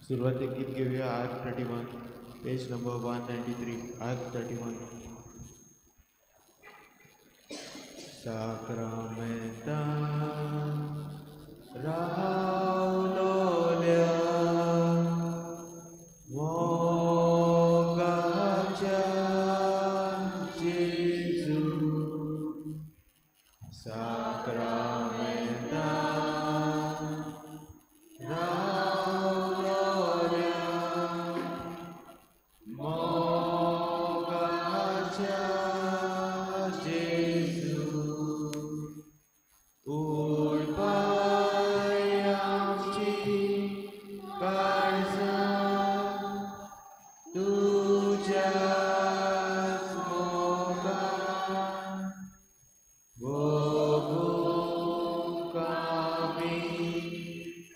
सुरवातेक गीत घेवया R31, page number 193, R31. साक्रामेंतान रावलोल्या मोगाच्या जेजू, साक्रामेंतान रावलोल्या मोगाच्या जेजू, उडपाय आमची काळजां तुज्याच मोगान, भोगूंक आमी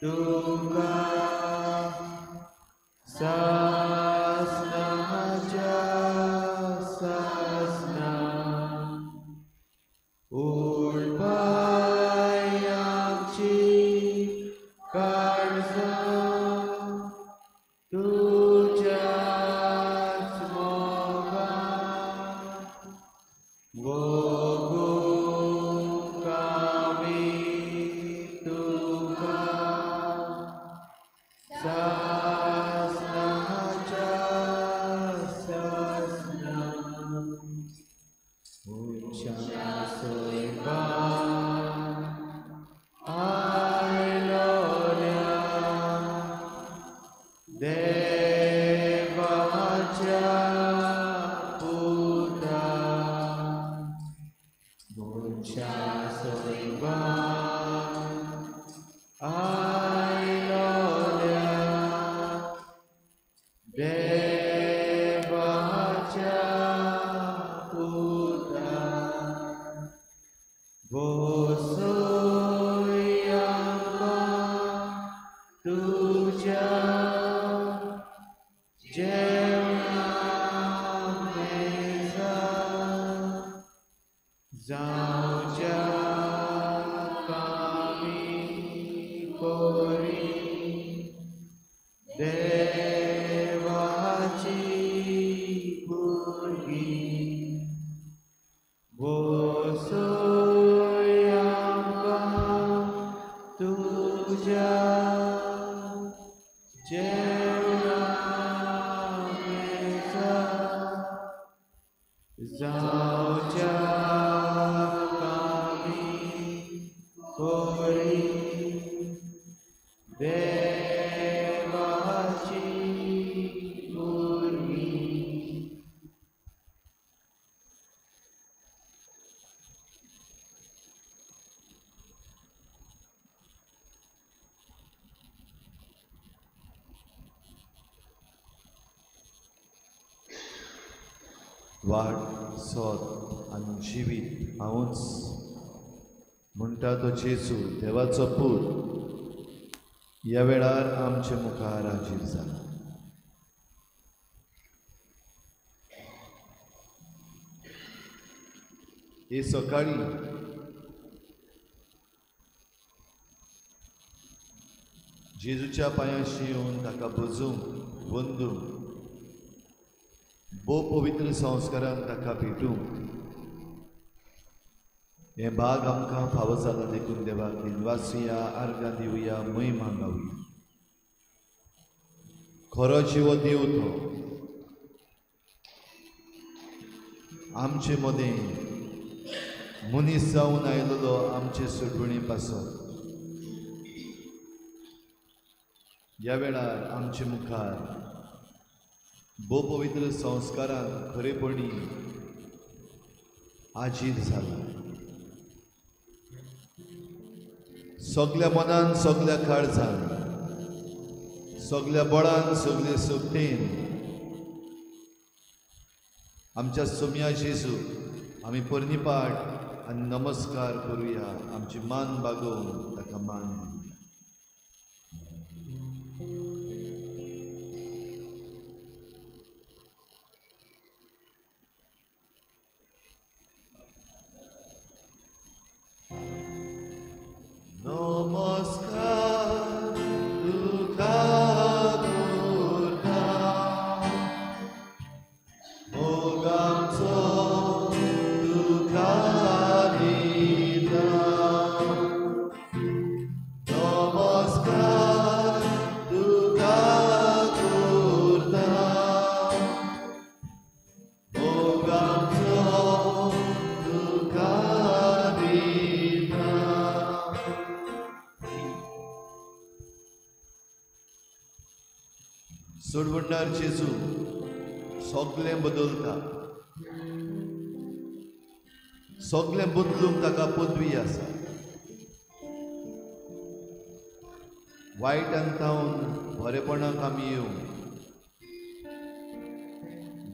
तुका सासणाच्या सासणा. उडपाय आमची काळजां तुज्याच मोगान, भोगूंक आमी तुका सासणाच्या सासणा. उंच्या सोयबान आयलोल्या देवाच्या पुता, उंच्या सोयबान आयलोल्या देवाच्या पुता, बसय आमकां तुज्या जेवणा मेजार, जावच्या कामी कोरी देवाची भुरगीं, बसय आमकां तुज्या जेवणा मेजार, जावच्या कामी कोरी देवाची भुरगीं. वाट, सोत आनी जिवीत हांवूच म्हणटा तो जेजू देवाचो पूत ह्या वेळार आमचे मुखार हाजीर जाला. हे सकाळी जेजूच्या पांयांशी येवन ताका भजूंक, वंदूंक, भोव पवित्र संस्कारान ताका भेटूंक हें भाग आमकां फावो जालां देखून देवाक दिनवासुया, आर्गां दिवया, महिमा गावया. खरो जिवो देव तो आमचे मदें मनीस जावन आयलेलो आमचे सुटवणी पासत ह्या वेळार आमचे मुखार भोव पवित्र संस्कारान खरेपणी हाजीर जाला. सगल्या मनान, सगल्या काळजान, सगल्या बळान, सगले शक्तीन आमच्या सोम्या जेजू आमी पर्निपाट आनी नमस्कार करुया. आमची मान बागोवन ताका मान दिवया. नमस्कार तुका. सोडवणदार जेजू सगळें बदलता, सगळें बदलूंक ताका पदवी आसा। वायट अंतावन बरेपणाक आमी येवं,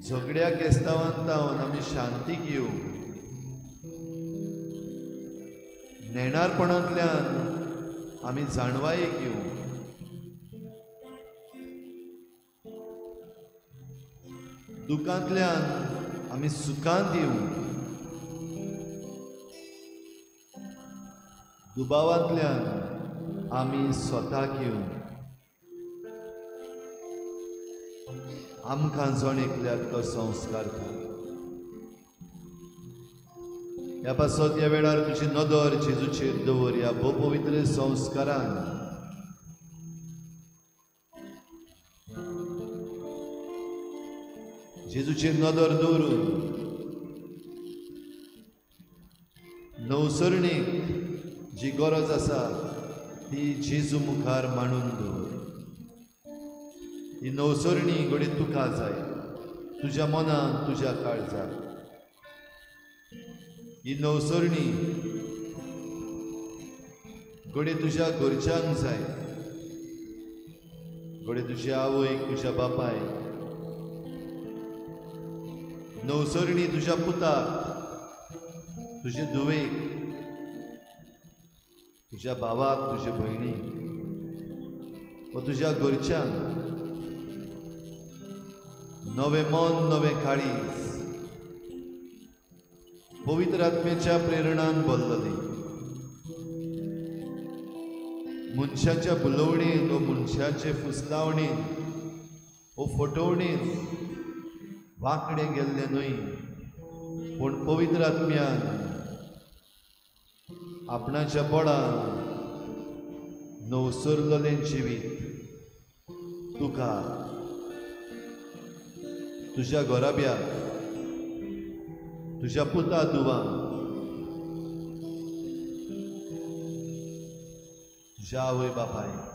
झगड्या केस्तावान तावन आमी शांतीक येवं, नेणारपणांतल्यान आमी जाणवायेक येवं, दुखांतल्यान आमी सुखांत येवं, दुबावांतल्यान आमी स्वताक येवं। आमकां जण एकल्याक तो संस्कार कर। ह्या पासत ह्या वेळार तुजी नदर जेजूचेर दवर। ह्या भोव पवित्र संस्कारान जेजूचेर नदर दवरून नवसरणीक जी गरज आसा ती जेजू मुखार मांडून दवर। ही नवसरणी घडये तुका जाय, तुज्या मनान, तुज्या काळजाक। ही नवसरणी घडये तुज्या घरच्यांक जाय, घडये तुज्या आवयक, तुज्या बापायक। नवसरणी तुज्या पुताक, तुजे धुवेक, तुज्या भावाक, तुजे भयणीक वा तुज्या घरच्यांक। नवें मन, नवें काळीज पवित्र आत्म्याच्या प्रेरणान भरलेली, मनशाच्या भुलोवणेन वा मनशाचे फुसलावणेन वा फटवणेन वांकडें गेल्लें न्हय, पूण पवित्र आत्म्यान आपणाच्या बळान नवसरलेलें जिवीत तुका, तुज्या घराब्याक, तुज्या पुता धुवांक, तुज्या आवय बापायक।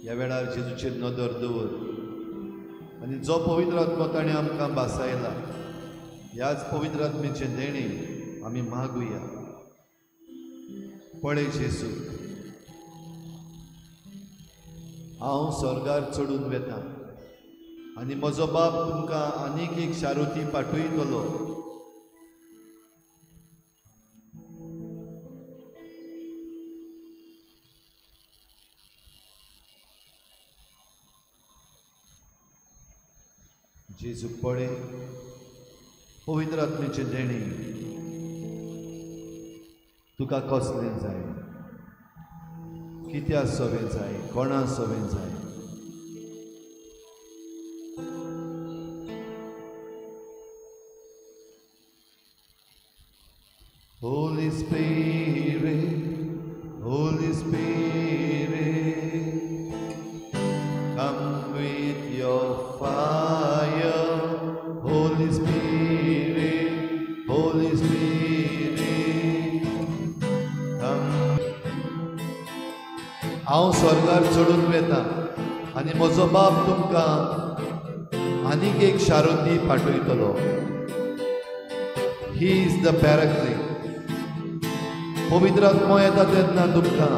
ह्या वेळार जेजूचेर नदर दवर आनी जो पवित्र आत्मो ताणें आमकां भासायला ह्याच पवित्र आत्म्याचें देणें आमी मागुया। पळय जेजू, हांव स्वर्गार चडून वेता आनी म्हजो बाप तुमकां आनीक एक शारुती पाठयतलो। जेजू पळय, पवित्र आत्म्याचें देणें तुका कसलें जाय, कित्या सवें जाय, कोणा सवें जाय। Holy Spirit, Holy Spirit, come with your fire. Holy Spirit, Holy Spirit, come. हांव स्वर्गार चडून वेता आनी म्हजो बाप तुमकां आनीक एक शारुती पाठयतलो। He is the Paraclete. पवित्र आत्मो येता तेन्ना तुमकां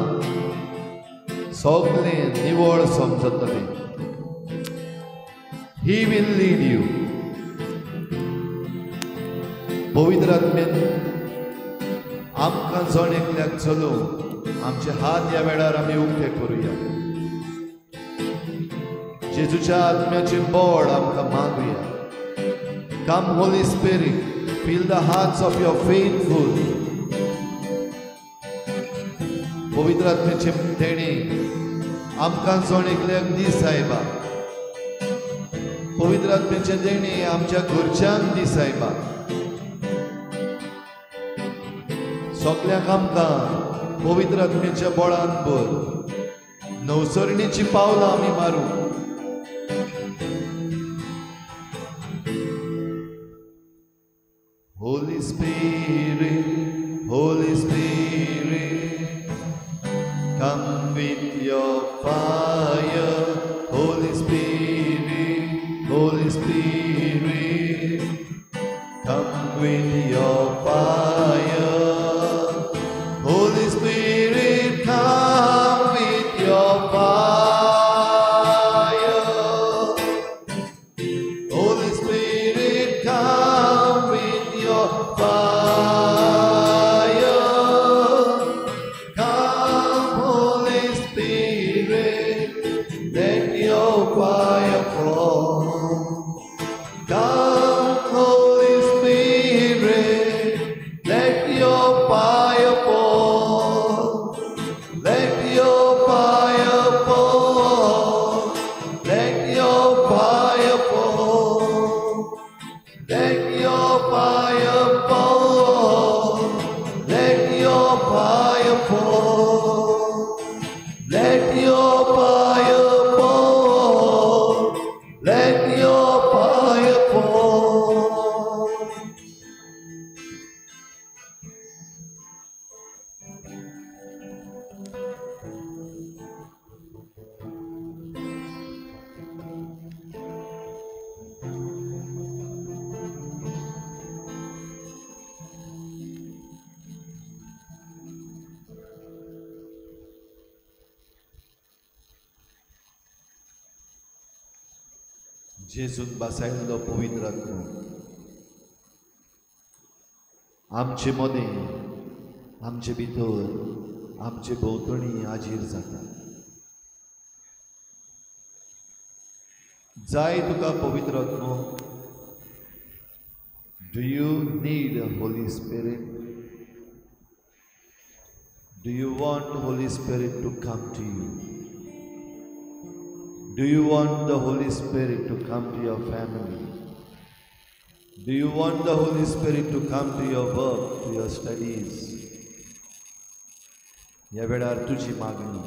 सगळें निवळ समजतलें। He will lead you. पवित्र आत्म्यान आमकां जण एकल्याक चलोवंक आमचे हात ह्या वेळार आमी उक्ते करुया। जेजूच्या आत्म्याचें बळ आमकां मागुया। Come Holy Spirit, fill the hearts of your faithful. पवित्र आत्म्याचें देणें आमकां जण एकल्याक दी सायबा। पवित्र आत्म्याचें देणें आमच्या घरच्यांक दी सायबा। सगल्यांक आमकां पवित्र आत्म्याच्या बळान भर। नवसरणीची पावलां आमी मारूं। Holy Spirit, Holy Spirit, come with your fire. Holy Spirit, Holy Spirit, come with your fire. Holy Spirit, come with your fire. Holy Spirit, come with your fire. Come, Holy Spirit, let your fire fall. Come, Holy Spirit, let your fire fall. Let your fire fall. Let your fire fall. Let your fire fall. Let your fire fall. Let your fire fall. Let your fire fall. जेजून बसायल्लो पवित्र आत्मो आमचे मदें, आमचे भितर, आमचे भोंवतणी हाजीर जाता. जाय तुका पवित्र आत्मो? Do you need a Holy Spirit? Do you want Holy Spirit to come to you? Do you want the Holy Spirit to come to your family? Do you want the Holy Spirit to come to your work, to your studies? ह्या वेळार तुजी मागणी,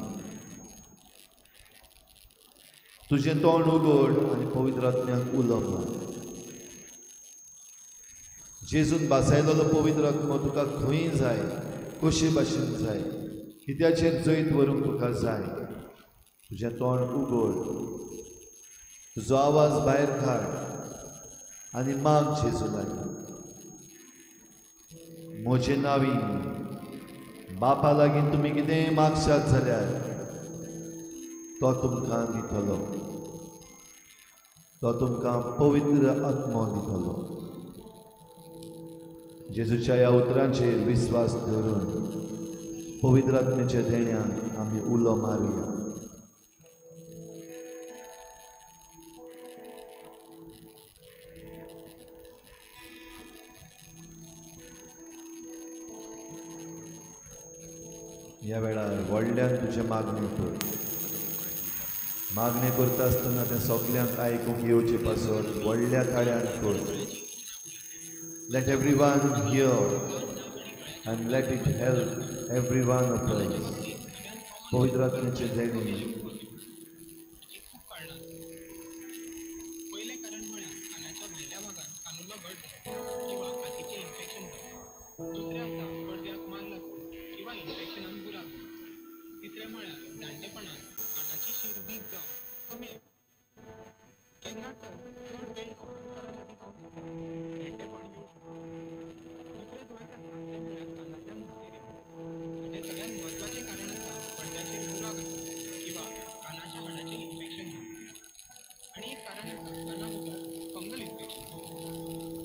तुजें तोंड उगड आनी पवित्र आत्म्याक उलो मार. जेजून भासायलेलो पवित्र आत्मो तुका खंय जाय, कशे भाशेन जाय, कित्याचेर जैत व्हरूंक तुका जाय, तुजें तोंड उगड, तुजो आवाज भायर काड आनी माग जेजू लागीं. म्हजे नांवी बापा लागीं तुमी कितेंय मागशात जाल्यार तो तुमकां दितलो, तो तुमकां पवित्र आत्मो दितलो. जेजूच्या ह्या उतरांचेर विस्वास धरून पवित्र आत्म्याच्या देण्याक आमी उलो मारुया. ह्या वेळार व्हडल्यान तुजें मागणें कर. मागणें करता आसतना तें सगल्यांक आयकूंक येवचे पासत व्हडल्या ताळ्यान कर. Let everyone hear and let it help every one of us. पवित्र आत्म्याचें देणें. पयलें कारण म्हळ्यार कानाच्या भायल्या भागांत कानुलो घट जावप किंवा कातीचें इन्फेक्शन जावप. दुसरें आसा पडद्याक मान लागप किंवा इन्फेक्शनान बुराक जावप. तिसरें म्हळ्यार जाणटेपणांत कानाची शीर वीक जावन कमी आयकप. केन्ना तर चड वेळ जाणटेपण येवंक शकता. दुसरें दुयेंस आसा तें म्हळ्यार कानांतल्यान हुस्केर येवप. हाचें सगळ्यांत म्हत्वाचें कारण आसा पडद्याचेर बुराक आसप किंवा कानाच्या हाडाचें इन्फेक्शन जावप. आनी एक कारण आसा काना भितर फंगल इन्फेक्शन.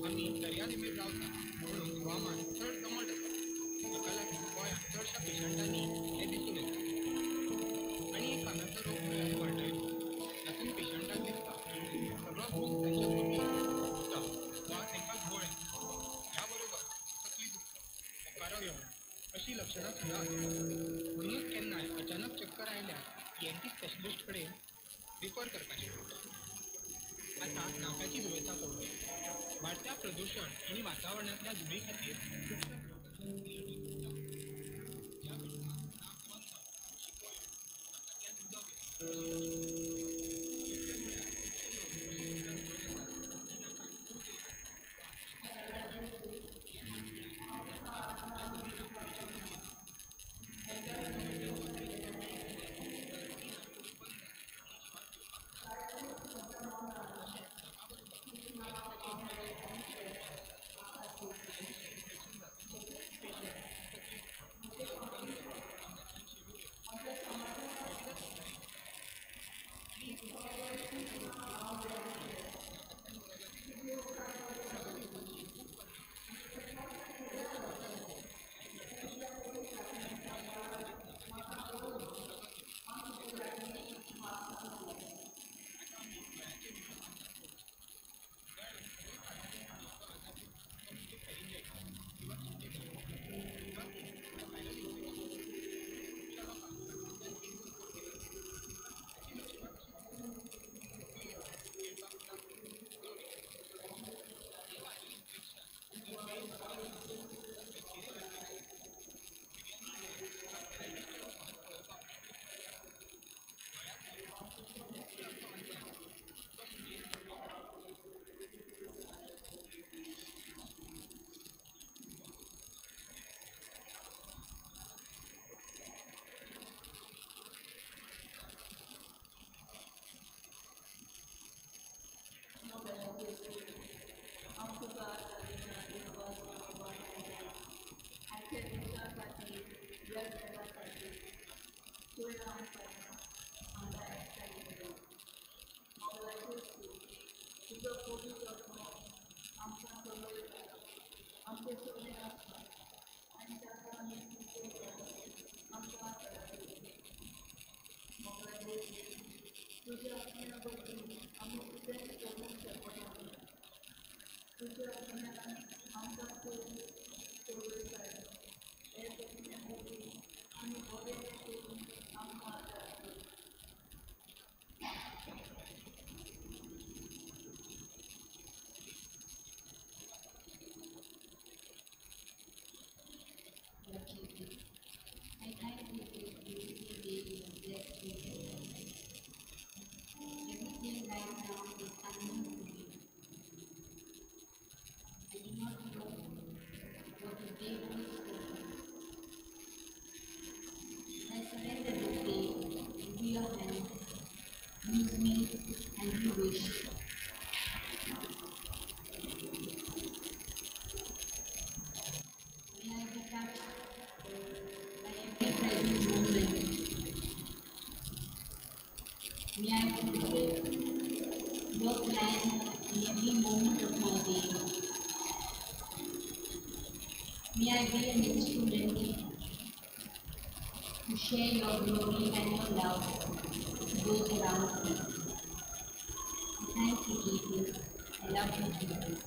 आमी दर्या देगेर रावता म्हणून हवामान चड दमट आसा. हाका लागून गोंयांत चडश्या पेशंटांनी हें दिसून येता. आनी एक कानाचो रोग म्हळ्यार वर्टायगो. तातूंत पेशंटाक दिसता सगळो भूक तांच्या भोंवती घुंवता वा तांकां घुंवळ येता. ह्या बरोबर तकली दुखप, ओंकारो येवप अशीं लक्षणां सुद्दां आसतात. म्हणूनच केन्नाय अचानक चक्कर आयल्यार ENT specialist कडेन रिफर करपाचें पडटा. आतां नाकाची दुयेंसां पळोवया. वाडट्या प्रदुशण आनी वातावरणांतल्या धुळी खातीर खुबश्या ह्या वेळार नाक बंद जावप, शिंको येवप, नाकांतल्यान उदक येवप अशीं लक्षणां. दुसरें म्हळ्यार खुबशे लोक अशे सुद्दां दुयेंत आसात की नाकांत पूज येता वा I thank you for this beautiful day you have blessed me with. Everything right now is unknown to me. I do not know what the day holds for me. I surrender this day into your hands. Use me as you wish. May I be touched by every present moment. May I fulfill your plan in every moment of my day. May I be an instrument to share your glory and your love to those around me. I thank you, Jesus. I love you, Jesus.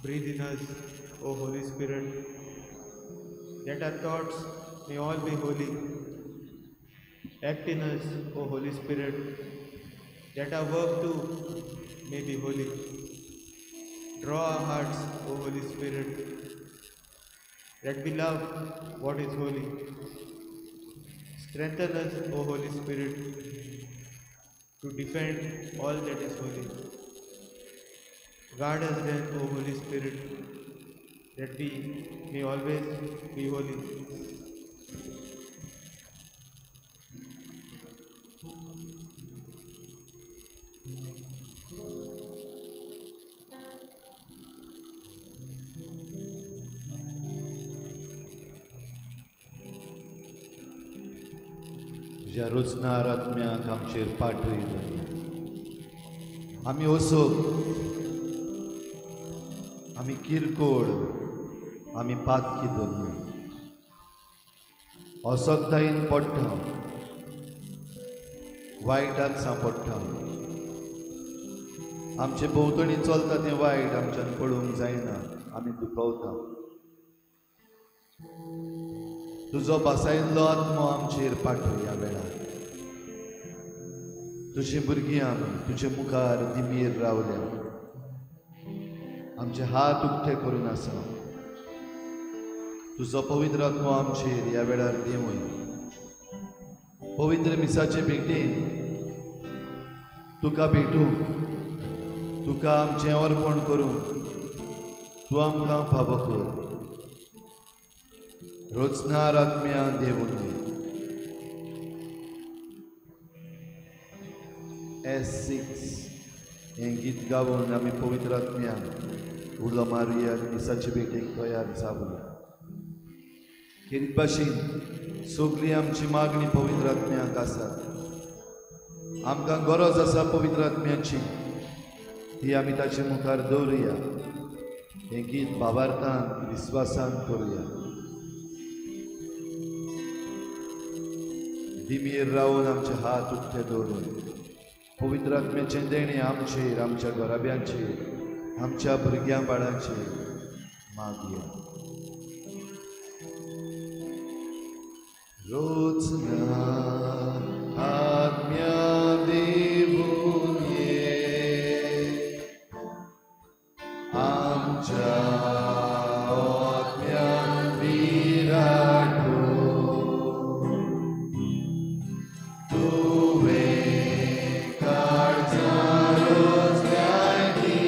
Breathe in us, O Holy Spirit, that our thoughts may all be holy. Act in us, O Holy Spirit, that our work too may be holy. Draw our hearts, O Holy Spirit, that we love what is holy. Strengthen us, O Holy Spirit, to defend all that is holy. Guard us then, O Holy Spirit, that we may always be holy. तुज्या रोजनार आत्म्याक आमचेर पाठय. आमी वचूंक, आमी किरकोळ, आमी पातकी धरली, असकतायेन पडटा. वायटाक सांपडटा. आमचे भोंवतणी चलता तें वायट आमच्यान पळोवंक जायना, आमी दुखवता. तुजो भासायल्लो आत्मो आमचेर पाठय ह्या वेळार. तुजी भुरगीं आमी तुजे मुखार दिमीर रावल्या, आमचे हात उक्ते करून आसा. तुजो पवित्र आत्मो आमचेर ह्या वेळार देंवय. पवित्र मिसाचे भेटेन तुका भेटूंक, तुका आमचें अर्पण करूंक तूं आमकां फावो कर. रोजनार आत्म्या देवून S6 हें गीत गावन आमी पवित्र आत्म्या उलो मारुया आनी मिसाचे भेटेक तयार जावया. खेरीत भाशेन सगळी आमची मागणी पवित्र आत्म्याक आसा. आमकां गरज आसा पवित्र आत्म्याची, ती आमी ताचे मुखार दवरुया. हें गीत भावार्थान विस्वासान करुया. दिमीर रावन आमचे हात उक्ते दवरून पवित्र आत्म्याचें देणें आमचेर, आमच्या घराब्यांचेर, आमच्या भुरग्यां बाळांचेर मागया. रोजना आत्म्या देवून ये आमच्या आत्म्या विराटो तुवें काळजां रोजल्याय ती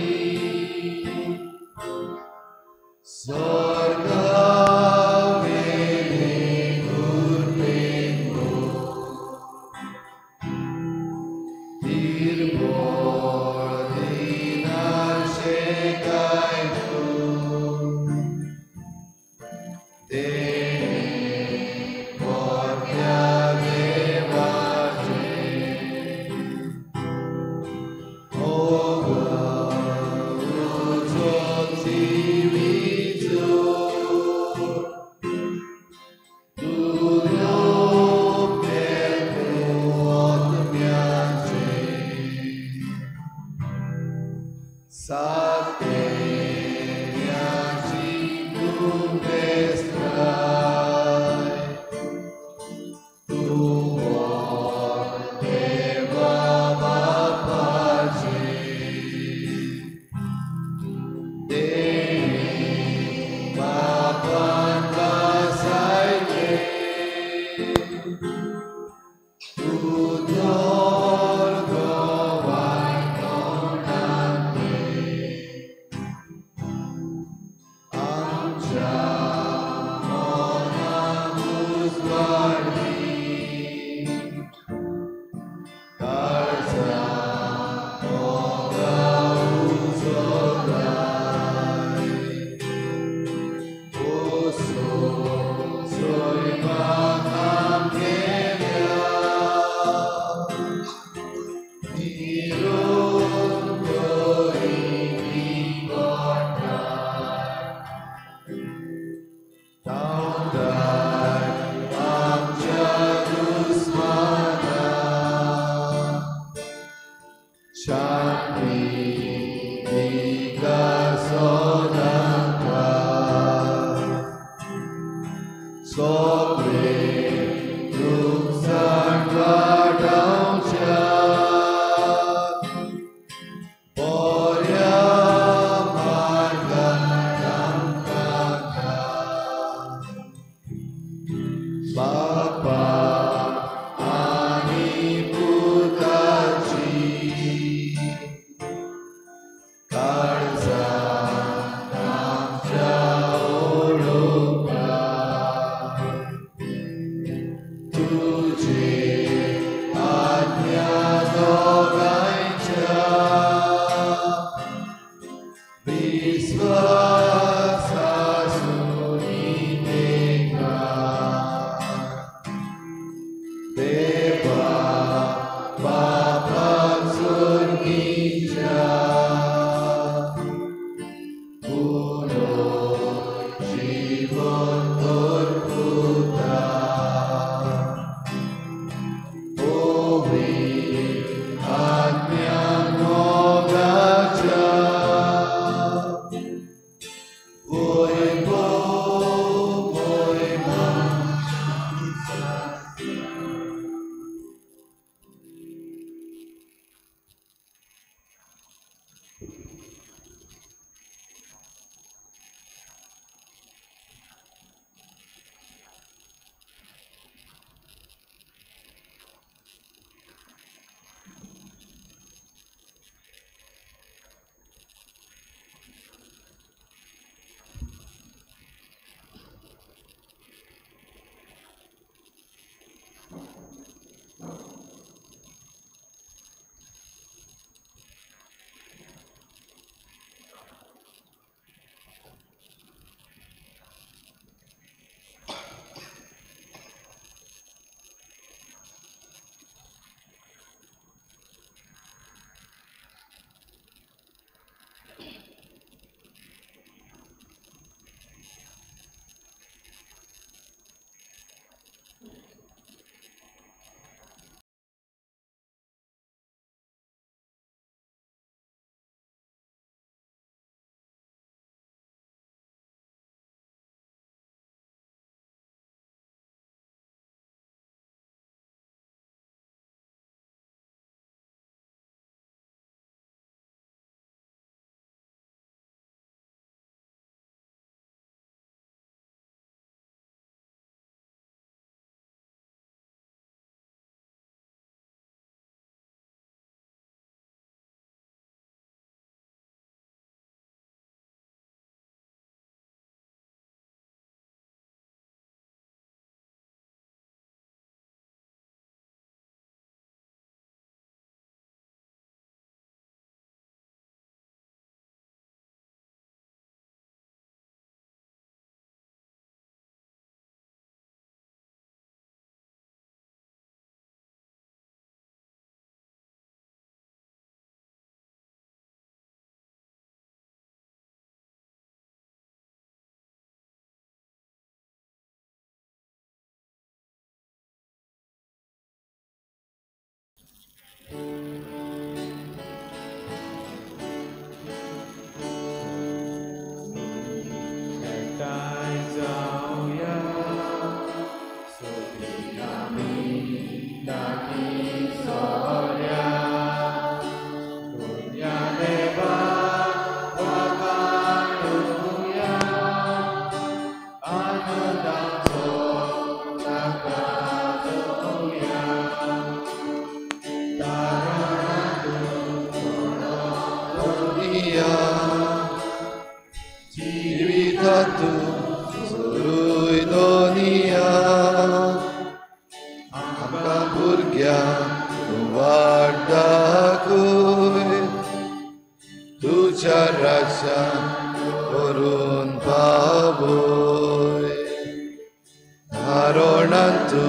हारोणांतू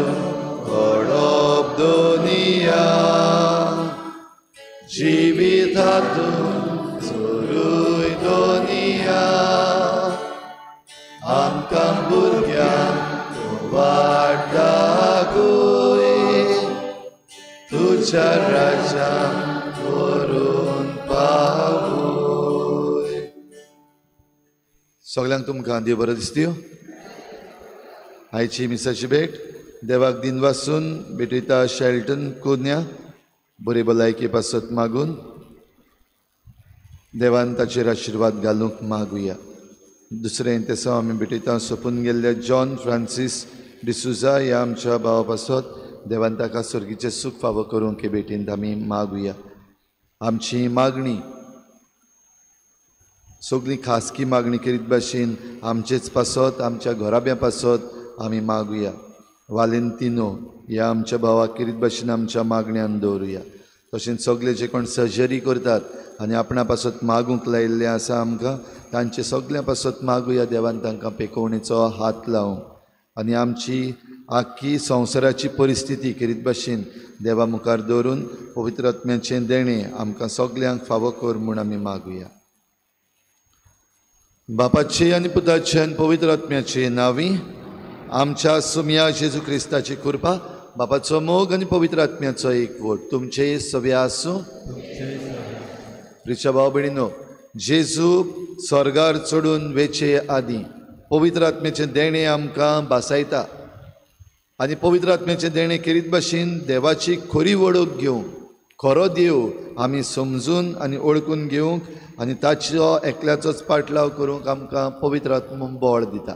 घडप दोनिया जिवितांतू चोरूय दोनिया आमकां भुरग्यांक तूं वाट दाखय तुज्या राज्यांत व्हरून पावय. सगल्यांक तुमकां देव बरो दिसतयो. आयची मिसाची भेट देवाक दिन वासून भेटयता शेल्टन कोन्या बरी भलायकी पासत मागून देवान ताचेर आशिर्वाद घालूंक मागुया. दुसरें तेसांव आमी भेटयता सोंपून गेल्ल्या जॉन फ्रांसीस डिसुजा ह्या आमच्या भावा पासत देवान ताका सर्गीचें सूख फावो करूंक हे भेटींत आमी मागुया. आमची मागणी सगळी खासगी मागणी करीत भाशेन आमचेच पासत आमच्या घराब्या पासत आमी मागुया. वालेंतिनो ह्या आमच्या भावाक करीत भाशेन आमच्या मागण्यान दवरुया. तशेंच सगळे जे कोण सर्जरी करतात आनी आपणा पासत मागूंक लायिल्लें आसा आमकां तांचे सगळ्यां पासत मागुया देवान तांकां पेकोवणेचो हात लावूं आनी आमची आख्खी संवसाराची परिस्थिती करीत भाशेन देवा मुखार दवरून पवित्र आत्म्याचें देणें आमकां सगल्यांक फावो कर म्हूण आमी मागुया. बापाचे आनी पुताचे आनी पवित्र आत्म्याचे नांवी आमच्या सुमया जेजू क्रिस्ताची कृपा, बापाचो मोग आनी पवित्र आत्म्याचो एकवट तुमचे सगळे आसूं. प्रिच्या भाव भयणीनो, जेजू स्वर्गार चडून वेचे आदीं पवित्र आत्म्याचें देणें आमकां भासायता आनी पवित्र आत्म्याचें देणें करीत भाशेन देवाची खरी वळख घेवंक, खरो देव आमी समजून आनी वळखून घेवंक आनी ताचो एकल्याचोच पाटलाव करूंक आमकां पवित्र आत्मो बळ दिता.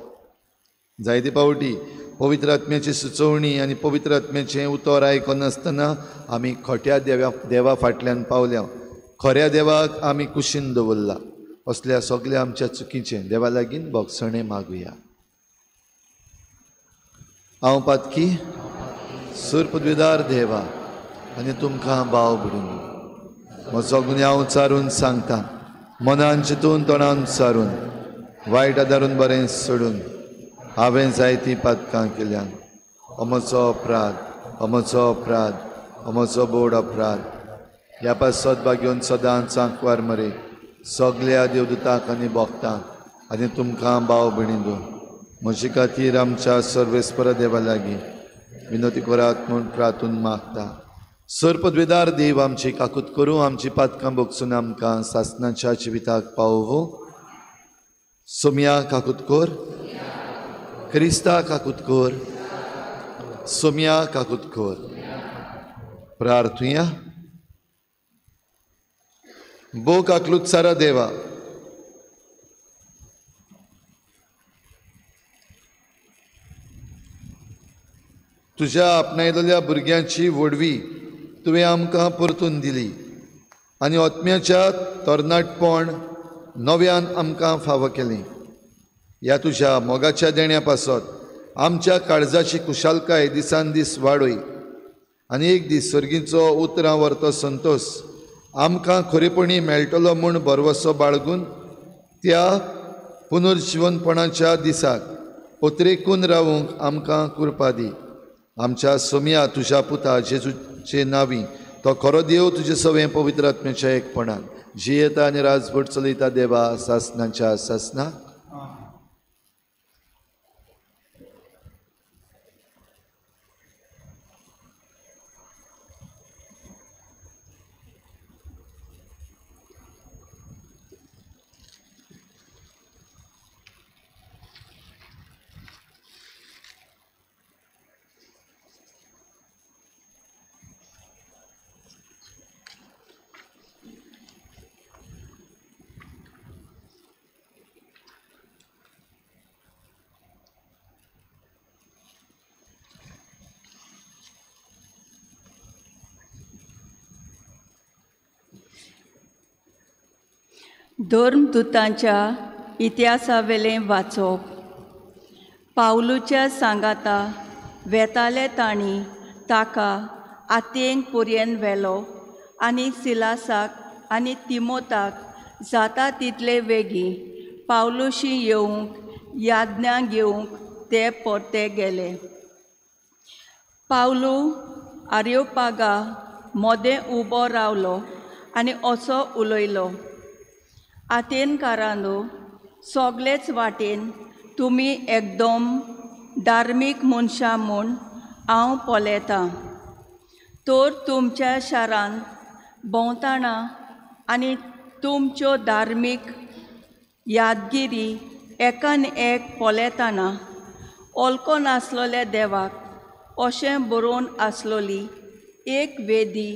जायते पावटी पवित्र आत्म्याची सुचोवणी आनी पवित्र आत्म्याचें उतर आयकनासतना आमी खोट्या देवा फाटल्यान पावल्या, खऱ्या देवाक आमी कुशीन दवरला. असल्या सगल्या आमच्या चुकीचें देवा लागीं भोगसणें मागुया. हांव पातकी सुरपदवीदार देवा आनी तुमकां भाव भरून म्हजो गुन्यांव चारून सांगता, मनान चिंतून तोंडान सारून वायट आदारून बरें सोडून हांवें जायतीं पातकां केल्यान. अमचो अपराध, अमचो अपराध, अमचो बोड अपराध. ह्या पासत बागेवन सदांच आंकवार मरे सगल्या देवदूतांक आनी भोगतांक आनी तुमकां भाव भयणी दो म्हजे खातीर आमच्या सर्वेस्पर देवा लागीं विनोती करात म्हूण प्रार्थून मागता. सर्पद्वेदार देव आमची काकूत करूं, आमची पातकां भोगसून आमकां सासनाच्या जिविताक पावोवं. सोमया काकूत कर, क्रिस्ता काकूत कर, सोमया काकूत कर. प्रार्थुया. बो काकलूत सारा देवा, तुज्या आपणायलेल्या भुरग्यांची व्हडवी तुवें आमकां परतून दिली आनी आत्म्याच्या तरणाटपण नव्यान आमकां फावो केलें. ह्या तुज्या मोगाच्या देण्या पासत आमच्या काळजाची खुशालकाय दिसान दीस वाडय आनी एक दीस सर्गीचो उतरां व्हरतो संतोश आमकां खरेपणी मेळटलो म्हूण भरवसो बाळगून त्या पुनर्जिवनपणाच्या दिसाक उतरेकून रावूंक आमकां कृपा दी. आमच्या सोमया तुज्या पुता जेजूचे नांवी तो खरो देव तुजे सवें पवित्र आत्म्याच्या एकपणान जियेता आनी राजभट चलयता देवा सासनाच्या सासना. धर्मदूतांच्या इतिहासावेलें वाचप. पावलूच्या सांगाता वेताले तांणी ताका आत्येन पर्यंत व्हेलो आनी सिलासाक आनी तिमोताक जाता तितले वेगीं पावलूशी येवंक याज्ञा घेवंक ते परते गेले. पावलू आर्योपागा मोदें उबो रावलो आनी असो उलयलो, आतेनकारांनो, सगळेच वाटेन तुमी एकदम धार्मीक मनशां म्हूण हांव पळयतां. तर तुमच्या शारांत भोंवतना आनी तुमच्यो धार्मीक यादगिरी एकान एक पळयतना ओलको नासलेल्या देवाक अशें बरोवन आसलोली एक वेदी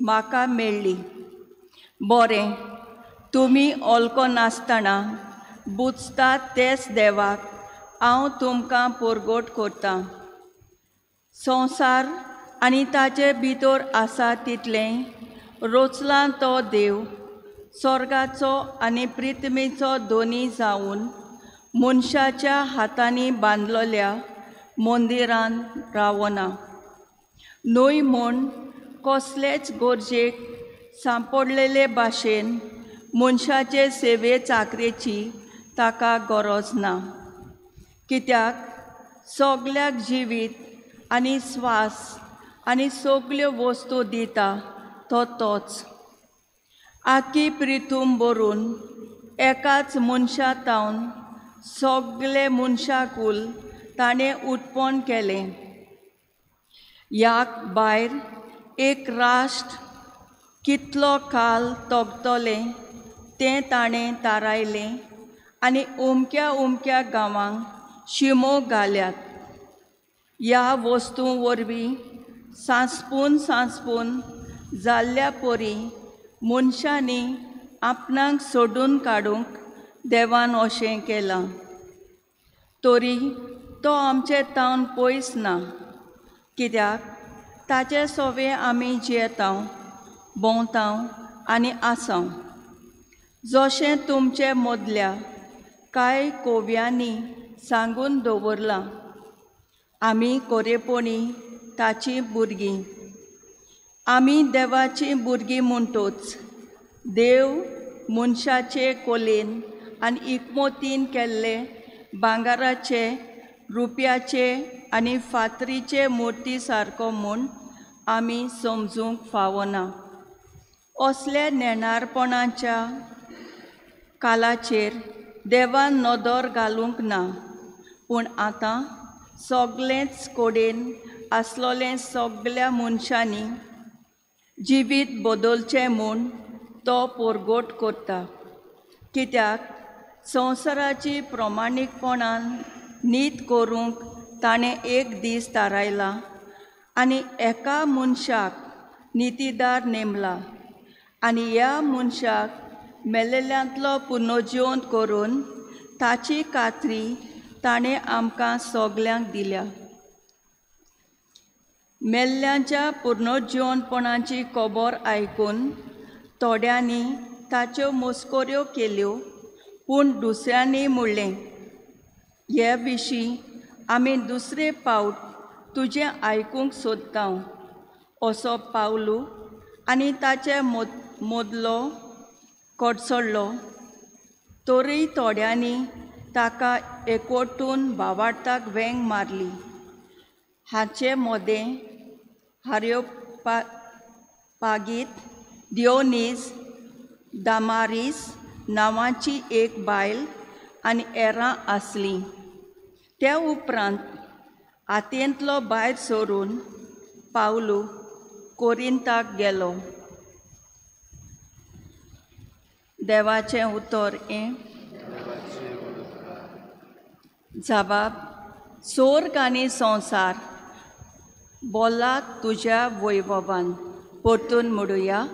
म्हाका मेळ्ळी. बरें, तुमी ओलको नासतना बुजतात तेच देवाक हांव तुमकां परगट करतां. संवसार आनी ताचे भितर आसा तितलें रोचलां तो देव स्वर्गाचो आनी पृथ्वीचो दोनी जावन मनशाच्या हातांनी बांदलेल्या मंदिरान रावना न्हय म्हूण कसलेच गरजेक सांपडलेले भाशेन मनशाचे सेवे चाकरेची ताका गरज ना. कित्याक सगल्याक जिवीत आनी स्वास आनी सगल्यो वस्तू दिता तो तोच. आखी प्रितूम भरून एकाच मनशा तावन सगळे मनशाकूल ताणें उत्पन्न केलें. ह्याक भायर एक राष्ट्र कितलो काल तगतलें तें ताणें थारायलें आनी उमक्या उमक्या गांवांक शिमो घाल्यात. ह्या वस्तूं वरवीं सांसपून सांसपून जाल्ल्या परी मनशांनी आपणाक सोडून काडूंक देवान अशें केलां. तरी तो आमचे तावन पयस ना, कित्याक ताचे सोवे आमी जियेता, भोंवता आनी आसा. जशें तुमचे मदल्या कांय कोव्यांनी सांगून दवरलां, आमी कोरेपणी ताचीं भुरगीं. आमी देवाचीं भुरगीं म्हणटोच देव मनशाचे कोलेन आनी इकमोतीन केल्ले भांगराचे, रुप्याचे आनी फातरीचे मुर्ती सारको म्हूण आमी समजूंक फावना. असल्या नेणारपणाच्या कालाचेर देवान नदर घालूंक ना, पूण आतां सगळेच कडेन आसलोलें सगळ्या मनशांनी जिवीत बदलचें म्हूण तो परगट करता. कित्याक संवसाराची प्रमाणीकपणान नीत करूंक ताणें एक दीस थारायला आनी एका मनशाक नितीदार नेमला आनी ह्या मनशाक मेलेल्यांतलो पुनर्जिवंत करून ताची खात्री ताणें आमकां सगल्यांक दिल्या. मेल्ल्यांच्या पुनर्जिवंतपणाची खबर आयकून थोड्यांनी ताच्यो मस्कऱ्यो केल्यो, पूण दुसऱ्यांनी म्हणलें, हे विशीं आमी दुसरे पावट तुजें आयकूंक सोदता. असो पावलू आनी ताचे मदलो कडसडलो. तरी थोड्यांनी ताका एकवटून भावार्थाक वेंग मारली. हाचे मोदें हार्योपागीत दियोनीस दामारीस नांवाची एक बायल आनी एरां आसली. त्या उपरांत आतेंतलो भायर सरून पावलू कोरिंताक गेलो. देवाचें उतर हें. जबाब, सोर्ग आनी संवसार बोला तुज्या वैभवान. परतून म्हणुया,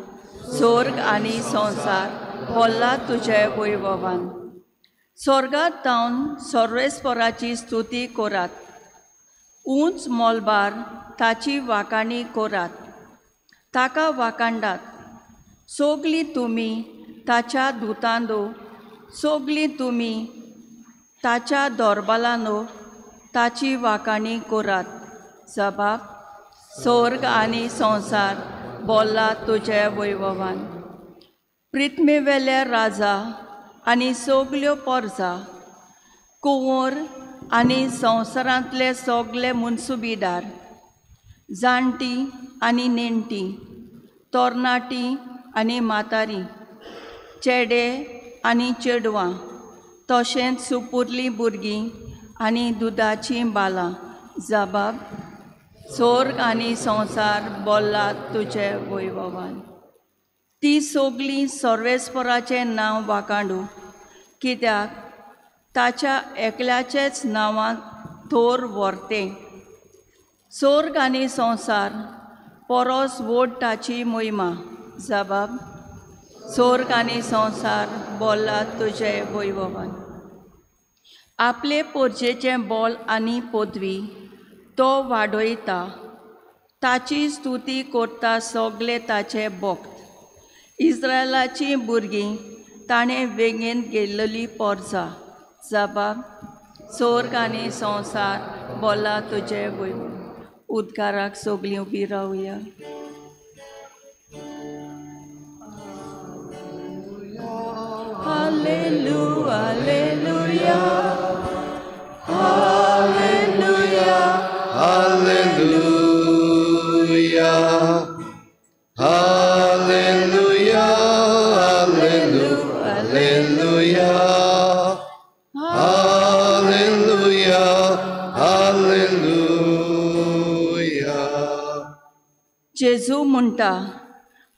सोर्ग आनी संवसार बोला तुज्या वैभवान. स्वर्गात तावन सर्वेस्पराची स्तुती करात, उंच मोलबार ताची वाखाणी करात, ताका वाखांडात. सगलीं तुमी ताच्या दुतांनो, सगलीं तुमी ताच्या दोरबालानो ताची वाखाणी करात. जबाब, स्वर्ग आनी संवसार बोला तुज्या वैभवान. पृथ्वीवेल्या राजा आनी सगल्यो परजा, कुंवर आनी संवसारांतले सगळे मुनसुबीदार, जाणटी आनी नेणटी, तरणाटी आनी म्हातारी, चेडे आनी चेडवां, तशेंच सुपुरलीं भुरगीं आनी दुदाचीं बालां. जबाब सोर्ग आनी संवसार बोल्ला तुजे वैभवान. ती सगळीं सर्वेस्पराचें नांव वाखाणू, कित्याक ताच्या एकल्याचेच नांवान थोर व्हरतें. सोर्ग आनी संवसार पोरोस व्हड ताची मोहिमा. जबाब सोर्ग आनी संवसार बोल्ला तुजे वैभवान. आपले पोरजेचें बोल आनी पदवी तो वाडयता, ताची स्तुती करता सगळे ताचे भक्त. इस्रायलाचीं भुरगीं ताणें वेंगेंत गेल्ली पोरजा. जबाब सोर्ग आनी संवसार बोल्ला तुजे वैभव. उदकाराक सगळीं उबी रावया. Hallelujah, hallelujah, hallelujah, hallelujah, hallelujah, hallelujah, hallelujah, hallelujah. जेजू म्हणटा,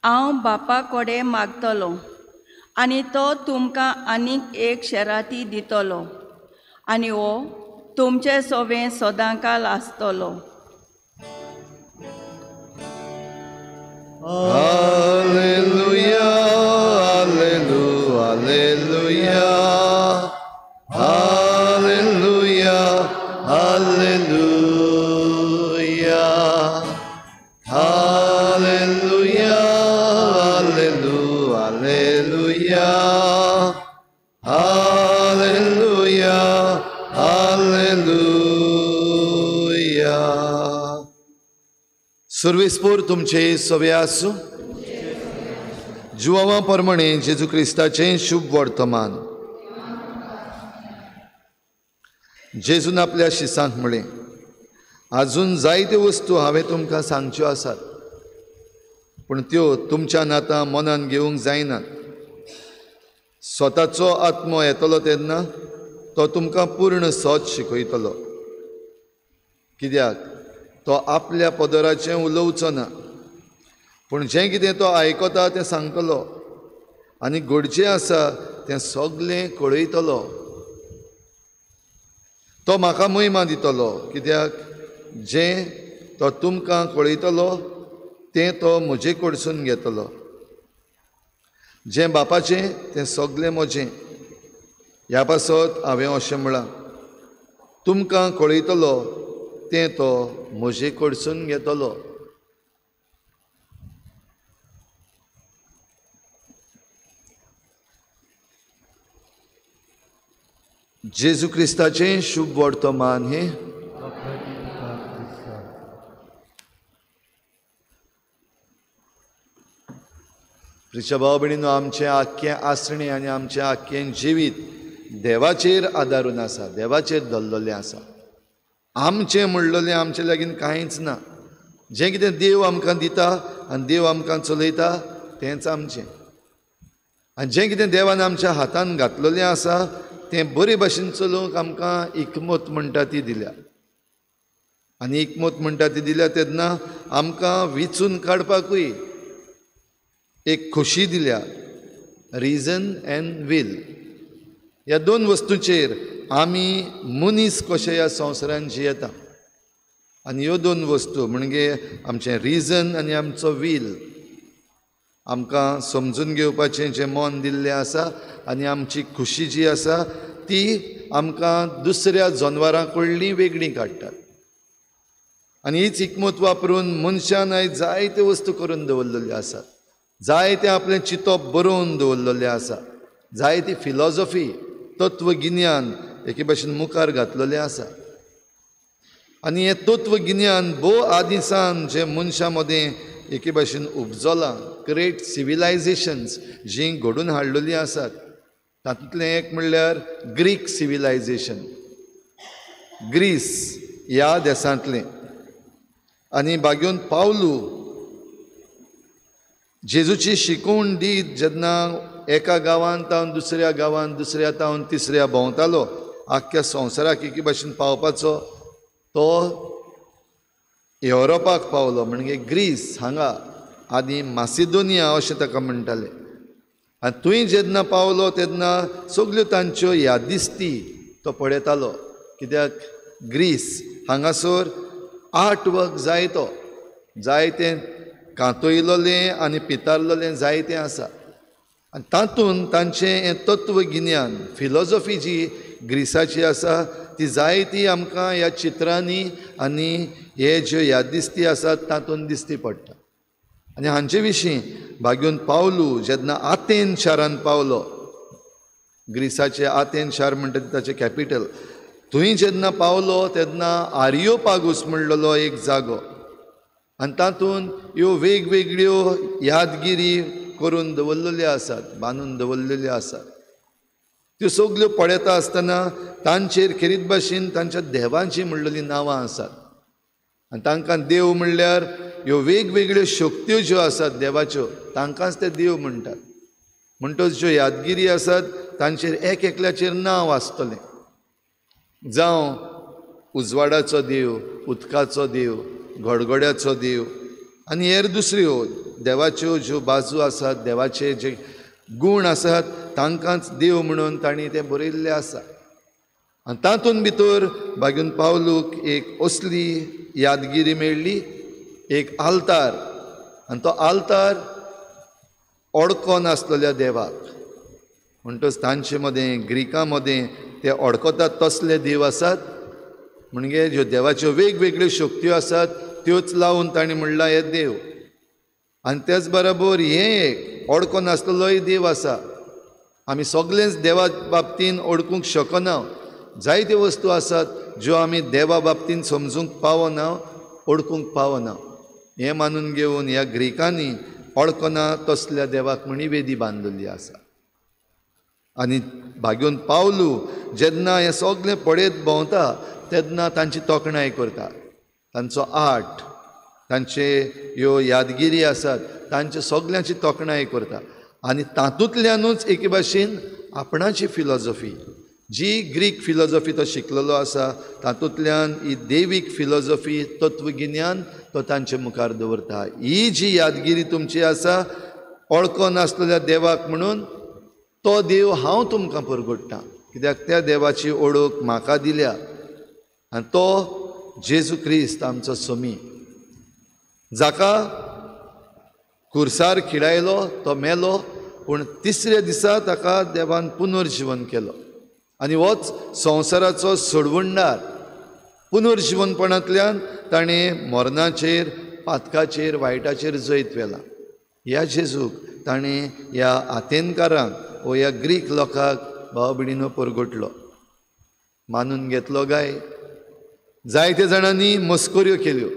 हांव बापा कडेन मागतलो आनी तो तुमकां आनीक एक शेराती दितलो आनी हो तुमचे सोवें सदांकाल आसतलो. Hallelujah, hallelujah, hallelujah, hallelujah, hallelujah, hallelujah, hallelujah, hallelujah. सुर्वेस्पोर तुमचे सवे आसूं. जुवावा परमणे जेजू क्रिस्ताचें शुभ वर्तमान. जेजून आपल्या शिसांक म्हळें, आजून जायत्यो वस्तू हांवें तुमकां सांगच्यो आसात, पूण त्यो तुमच्यान आतां मनान घेवंक जायनात. स्वताचो आत्मो येतलो तेन्ना तो तुमकां पूर्ण सत शिकयतलो, कित्याक तो आपल्या पदराचें उलोवचो ना, पूण जें कितें तो आयकता तें सांगतलो आनी घडचें आसा तें सगलें कळयतलो. तो म्हाका महिमा दितलो, कित्याक जें तो तुमकां कळयतलो तें तो म्हजे कडसून घेतलो. जें बापाचें तें सगलें म्हजें. ह्या पासत हांवें अशें म्हळां, तुमकां कळयतलो तें तो म्हजे कडसून घेतलो. जेजू क्रिस्ताचें शुभ वर्तमान हें. प्रिच्या भाव भयणीनो, आमचें आख्खें आसणें आनी आमचें आख्खें जिवीत देवाचेर आदारून आसा, देवाचेर धरलेलें आसा. आमचें म्हणलेलें आमचे लागीं कांयच ना. जें कितें देव आमकां दिता आनी देव आमकां चलयता तेंच आमचें. आनी जें कितें देवान आमच्या हातान घातलेलें आसा तें बरे भाशेन चलोवंक आमकां एकमत म्हणटा ती दिल्या. आनी एकमत म्हणटा ती दिल्या तेन्ना आमकां विचून काडपाकूय एक खोशी दिल्या. रिजन एंड will ह्या दोन वस्तूंचेर आमी मनीस कशे ह्या संवसारान जियेता. आनी ह्यो दोन वस्तू म्हणजे आमचें रिजन आनी आमचो वील, आमकां समजून घेवपाचें जें मन दिल्लें आसा आनी आमची खुशी जी आसा ती आमकां दुसऱ्या जनवरां कडली वेगळी काडटात. आनी हीच हिकमत वापरून मनशान आयज जायते वस्तू करून दवरलेल्यो आसात, जायते आपलें चिंतप बरोवन दवरलेलें आसा, जायती फिलॉजॉफी तत्वगिन्यान एके भाशेन मुखार घातलेलें आसा. आनी हें तत्वगिन्यान भोव आदिसान जें मनशां मदें एके भाशेन उपजलां, ग्रेट सिविलायजेशन्स जीं घडून हाडलेलीं आसात, तातूंतलें एक म्हणल्यार ग्रीक सिविलायजेशन. ग्रीस ह्या देशांतलें. आनी बागेवन पावलू जेजूची शिकवण दीत जेन्ना एका गांवांत तावन दुसऱ्या गांवांत, दुसऱ्या तावन तिसऱ्या भोंवतालो, आख्ख्या संवसाराक एके भाशेन पावपाचो, तो युरोपाक पावलो, म्हणजे ग्रीस हांगा आनी मासिदोनिया अशें ताका म्हणटाले. आनी थंय जेन्ना पावलो तेन्ना सगल्यो तांच्यो यादिस्ती तो पळयतालो, कित्याक ग्रीस हांगासर आर्ट वर्क जायतो, जायतें कांतयलोलें आनी पितारलोलें जायतें आसा. आनी तातूंत तांचें हें तत्वगिन्यान, फिलॉजॉफी जी ग्रिसाची आसा ती जायती आमकां ह्या चित्रांनी आनी हे ज्यो यादिस्ती आसात तातूंत दिसती पडटा. आनी हांचे विशीं भाग्योन पावलू जेन्ना आतेन शारांत पावलो, ग्रिसाचें आतेन शार म्हणटा ताचें कॅपिटल, थंय जेन्ना पावलो तेन्ना आरियोपागूस म्हणलेलो एक जागो, आनी तातूंत ह्यो वेगवेगळ्यो यादगिरी करून दवरलेल्यो आसात, बांदून दवरलेल्यो आसात. त्यो सगल्यो पळयता आसतना तांचेर खेरीत भाशेन तांच्या देवांची म्हणलेलीं नांवां आसात. आनी तांकां देव म्हणल्यार ह्यो वेगवेगळ्यो शक्त्यो ज्यो आसात देवाच्यो तांकांच ते देव म्हणटात. म्हणटच ज्यो यादगिरी आसात तांचेर एक एकल्याचेर नांव आसतलें, जावं उजवाडाचो देव, उदकाचो देव, गडगड्याचो देव आनी हेर दुसऱ्यो देवाच्यो ज्यो बाजू आसात, देवाचे जे गूण आसात तांकांच देव म्हणून तांणी तें बरयल्लें आसा. आनी तातूंत भितर बागून पावलूक एक असली यादगिरी मेळ्ळी, एक आल्तार, आनी तो आल्तार अडकोन आसलेल्या देवाक. म्हणटच तांचे मदें, ग्रिकां मदें ते अडकतात तसले देव आसात, म्हणजे ज्यो देवाच्यो वेगवेगळ्यो शक्त्यो आसात त्योच लावन तांणी म्हणलां हे देव. आनी तेच बरोबर हें एक अडकोन आसलेलोय देव आसा. आमी सगळेच देवा बाबतीन अडकूंक शकना, जायत्यो वस्तू आसात ज्यो आमी देवा बाबतीन समजूंक पावना, अडकूंक पावना. हें मानून घेवन ह्या ग्रिकांनी अडकना तसल्या देवाक म्हणी वेदी बांदिल्ली आसा. आनी भाग्योन पावलू जेन्ना हें सगळें पळयत भोंवता तेन्ना तांची तोखणाय करता, तांचो आर्ट, तांचे ह्यो यादगिरी आसात तांचे सगल्यांची तोखणाय करता. आनी तातूंतल्यानूच एके भाशेन आपणाची फिलॉजॉफी, जी ग्रीक फिलॉजॉफी तो शिकलेलो आसा तातूंतल्यान ही देवीक फिलॉजॉफी, तत्वगिन्यान तो तांचे मुखार दवरता. ही जी यादगिरी तुमची आसा अडकोन आसलेल्या देवाक म्हणून, तो देव हांव तुमकां परगट्टां, कित्याक त्या देवाची ओळख म्हाका दिल्या, आनी तो जेजू क्रिस्त आमचो सोमी, जाका खुर्सार खिळायलो, तो मेलो, पूण तिसऱ्या दिसा ताका देवान पुनर्जिवन केलो. आनी होच संवसाराचो सोडवणदार. पुनर्जिवनपणांतल्यान ताणें मरणाचेर, पातकाचेर, वायटाचेर जैत व्हेलां. ह्या जेजूक ताणें ह्या आतेनकारांक वो ह्या ग्रीक लोकांक भाव भयणीनो परगटलो, मानून घेतलो काय? जायते जाणांनी मस्कऱ्यो केल्यो.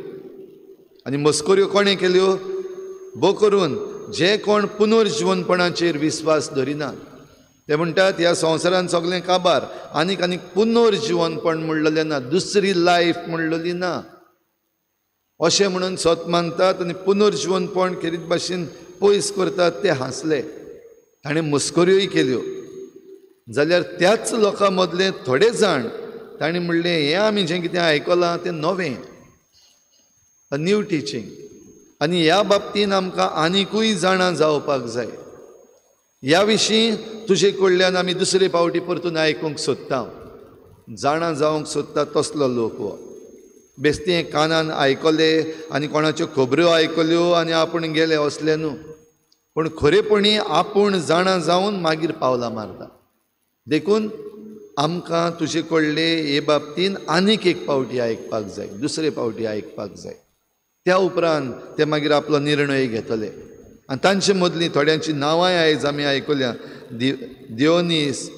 आनी मस्कऱ्यो कोणें केल्यो? भो करून जे कोण पुनर्जिवनपणाचेर विस्वास धरिनात ते म्हणटात ह्या संवसारान सगळें काबार, आनीक आनीक पुनर्जिवनपण म्हणलेलें ना, दुसरी लायफ म्हणलेली ना अशें म्हणून सत मानतात आनी पुनर्जिवनपण खेरीत भाशेन पयस करतात. ते हांसले, ताणें मस्कऱ्योय केल्यो. जाल्यार त्याच लोकां मदले थोडे जाण ताणें म्हणलें हें आमी जें कितें आयकलां तें नवें, अ न्यू टिचींग, आनी ह्या बाबतीन आमकां आनिकूय जाणां जावपाक जाय. ह्या विशीं तुजे कडल्यान आमी दुसरे पावटी परतून आयकूंक सोदता, जाणां जावंक सोदता तसलो लोक हो. बेस्तें कानान आयकले आनी कोणाच्यो खबऱ्यो आयकल्यो आनी आपूण गेले असले न्हू, पूण खरेपणी आपूण जाणां जावन मागीर पावलां मारता. देखून आमकां तुजे कडले हे बाबतीन आनीक एक पावटी आयकपाक जाय, दुसरे पावटी आयकपाक जाय. त्या उपरांत ते मागीर आपलो निर्णय घेतले. आनी तांचे मदलीं थोड्यांची नांवांय आयज आमी आयकल्या, दियोनीस,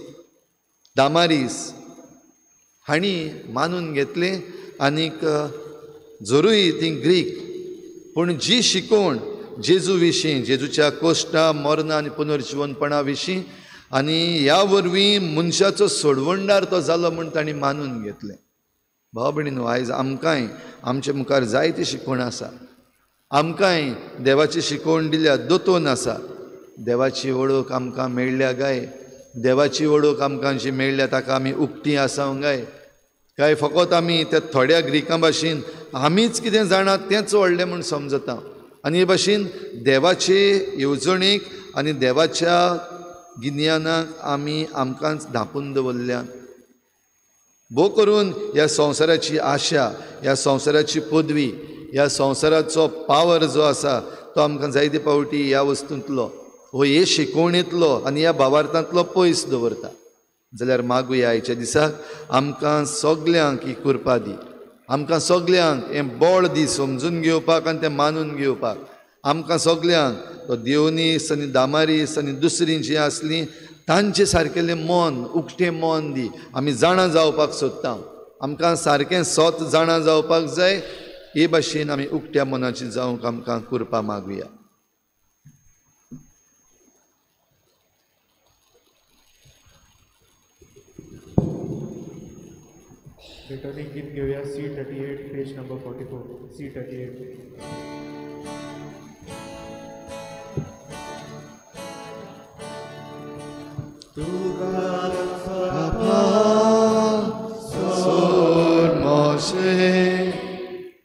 दामारीस हांणी मानून घेतलें. आनीक जरूय ती ग्रीक, पूण जी शिकवण जेजू विशीं, जेजूच्या कोश्टा, मरणां आनी पुनर्जिवनपणा विशीं आनी ह्या वरवीं मनशाचो सोडवणदार तो जालो म्हूण तांणी मानून घेतलें. भाव भयणीनो, आयज आमकांय आमचे मुखार जायती शिकवण आसा. आमकांय देवाची शिकवण दिल्या दोतोन आसा. देवाची वळख आमकां मेळ्ळ्या काय? देवाची वळख आमकां जी मेळ्ळ्या ताका आमी उक्ती आसा काय? काय फकत आमी त्या थोड्या ग्रिकां भाशेन आमीच कितें जाणा तेंच व्हडलें म्हूण समजता? आनी हे भाशेन देवाचे येवजणेक आनी देवाच्या गिन्यानाक आमी आमकांच धांपून दवरल्या. भोव करून ह्या संवसाराची आशा, ह्या संवसाराची पदवी, ह्या संवसाराचो पावर जो आसा तो आमकां जायते फावटी ह्या वस्तूंतलो हो हे शिकवणेंतलो आनी ह्या भावार्थांतलो पयस दवरता. जाल्यार मागुया आयच्या दिसाक आमकां सगल्यांक ही कृपा दी, आमकां सगल्यांक हें बळ दी समजून घेवपाक आनी तें मानून घेवपाक. आमकां सगल्यांक तो देवनीस आनी दामारीस आनी दुसरीं जीं आसलीं तांचे सारकेलें मन, उक्तें मन दी. आमी जाणा जावपाक सोदता, आमकां सारकें सत जाणा जावपाक जाय. हे भाशेन आमी उक्त्या मनाची जावंक आमकां कृपा मागुया. रिटर्निंग गीत घेवया C38 page number 44. C38. सोर मोशे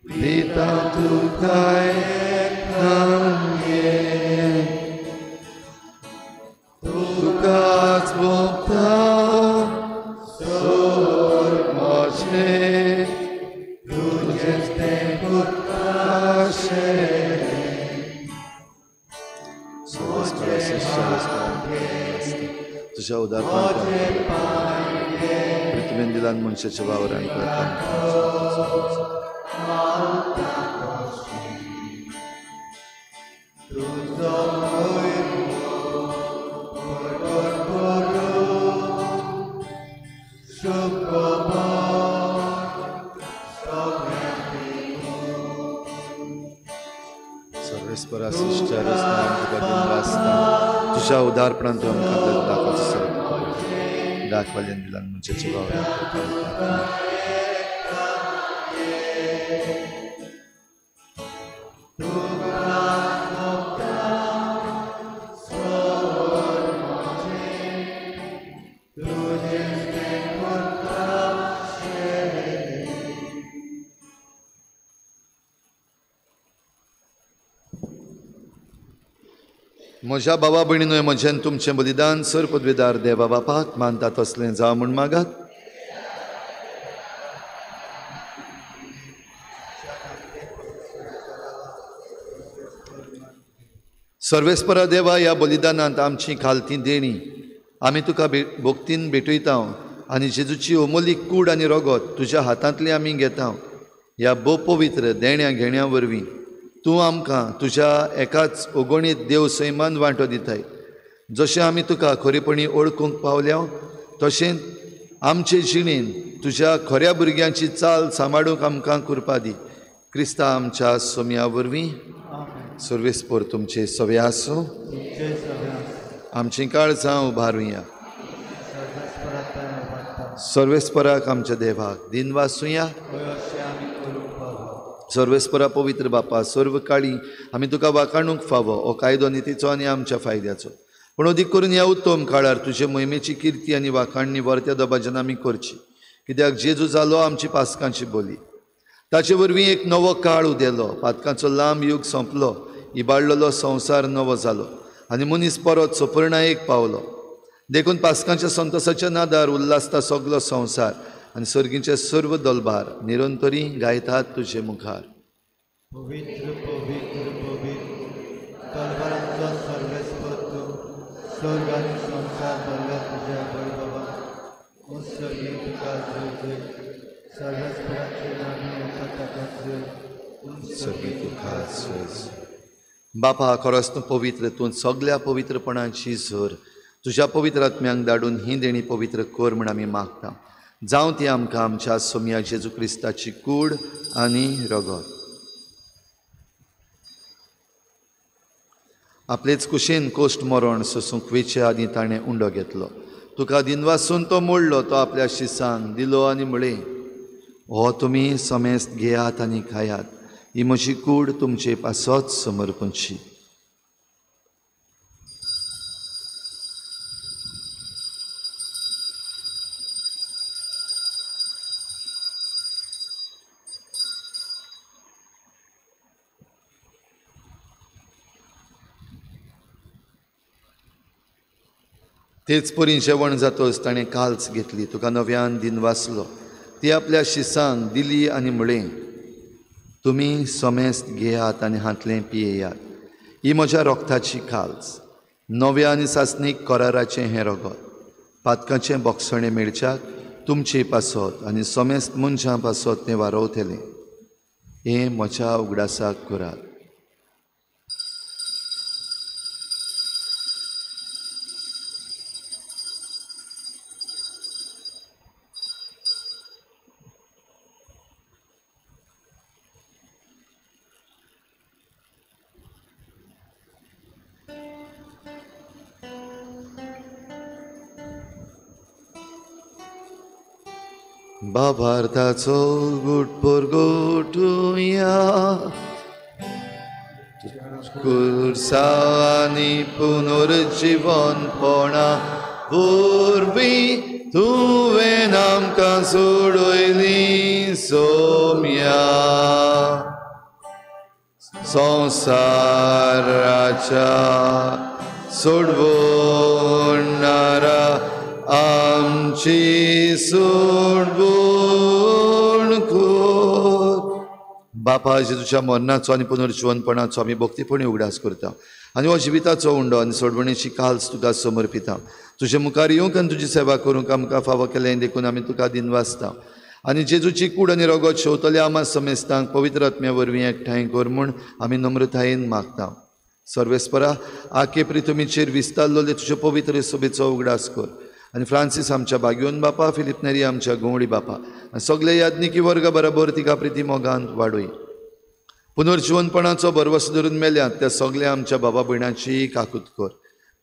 दिता तुका तुकाच भोगता सोर मोशे तुजेच तें पुताशे. तुझ्या उदारपणान पृथ्वीन दिलान मनशाच्या वावरान करता. सर्वेस्परा तुझ्या उदारपणान तूं आमकां दाखोवचो दाखवाल्यान दिलान मनशाच्या वावरान करता. म्हज्या बाबा भयणीनोय म्हजें तुमचें बलिदान सर पदवीदार देवा बापाक मानता तसलें जावं म्हूण मागात. सर्वेस्परा देवा, ह्या बलिदानांत आमची खालती देणी आमी तुका भक्तीन भेटयता आनी जेजूची अमोलीक कूड आनी रगत तुज्या हातांतली आमी घेता. ह्या भोव पवित्र देण्या घेण्या वरवीं तूं आमकां तुज्या एकाच अगणीत देव सैमान वांटो दिताय. जशें आमी तुका खरेपणी ओळखूंक पावल्या तशें आमचे जिणेन तुज्या खऱ्या भुरग्यांची चाल सांबाळूंक आमकां कृपा दी. क्रिस्ता आमच्या सोम्या वरवीं. सर्वेस्पर तुमचे सवे आसूं. आमचीं काळजां उबारुया. सर्वेस्पराक आमच्या देवाक दिनवासुया. सर्वेस्परा पवित्र बापा, सर्व काळी आमी तुका वाखाणूंक फावो हो कायदो नितीचो आनी आमच्या फायद्याचो. पूण अदीक करून ह्या उत्तम काळार तुजे मोहिमेची किर्ती आनी वाखाणणी वर्त्या दबाज्यान आमी करची. कित्याक जेजू जालो आमची पासकांची बोली. ताचे वरवीं एक नवो काळ उदेलो, पातकांचो लांब यूग सोंपलो, इबाडलेलो संवसार नवो जालो आनी मनीस परत सोपरणायेक पावलो. देखून पासकांच्या संतोसाच्या नादार उल्हासता सगलो संवसार आनी सर्गीचे सर्व दलबार निरंतरी गायतात तुजे मुखार. पवित्र पवित्र पवित्र दलबारांचो सर्वेस्पर तूं, स्वर्ग आनी संवसार भरला तुज्या वैभवान. उत्सर्गी तुका जय जय, सर्वेस्पराचे नांव येता ताका जय, उत्सर्गी तुका जय जय. बापा, खरोच तूं पवित्र, तूं सगल्या पवित्रपणाची झर. तुज्या पवित्र आत्म्यांक धाडून ही देणी पवित्र कर म्हूण आमी मागता. जावं ती आमकां आमच्या सोम्या जेजू क्रिस्ताची कूड आनी रगत. आपलेच कुशीन कोश्ट मरण सोसूंक वेचे आदीं ताणें उंडो घेतलो. तुका दिनवासून तो मोडलो, तो आपल्या शिसांक दिलो आनी म्हळें, हो तुमी समेस्त घेयात आनी खायात, ही म्हजी कूड तुमचे पासत समर्पणची. तेच परी जेवण जातोच ताणें काल्स घेतली, तुका नव्यान दिन वाचलो, ती आपल्या शिसांक दिली आनी म्हळें, तुमी समेस्त घेयात आनी हांतलें पियेयात, ही म्हज्या रोगताची काल्स, नव्या आनी सासणीक कराराचें हें रगत, पातकाचें बोगसणें मेळच्याक तुमचे पासत आनी समेस्त मनशां पासत तें वारोवतलें. हें म्हज्या उगडासाक करात. बाबार्थाचो गुटपोर गोठुया कुर्सानी पुनर्जीवनपणा वरवीं तुवें आमकां सोडयली सोम्या संवसाराच्या सोडवणारा आमची सोडवण कर. बापा, जेजूच्या मरणाचो आनी पुनर्जीवनपणाचो आमी भक्तीपणी उगडास करता आनी हो जिविताचो उंडो आनी सोडवणेची काल्स तुका समर्पिता. तुजे मुखार येवंक आनी तुजी सेवा करूंक आमकां फावो केलें देखून आमी तुका दिनवासता. आनी जेजूची कूड आनी रगत शेवतल्या आमा समेस्तांक पवित्र आत्म्या वरवीं एकठांय कर म्हूण आमी नम्रतायेन मागता. सर्वेस्परा, आके प्रितुमीचेर विस्तारलेले तुजे पवित्र सभेचो उगडास कर आनी फ्रांसीस आमच्या बागयोन बापा, फिलीप नेरी आमच्या गवळी बापा आनी सगळे याज्ञिकी वर्गा बरोबर तिका प्रिती मोगान वाडोय. पुनर्जीवनपणाचो भरवसो धरून मेल्यात त्या सगळ्या आमच्या बाबा भयणाची काकूत कर.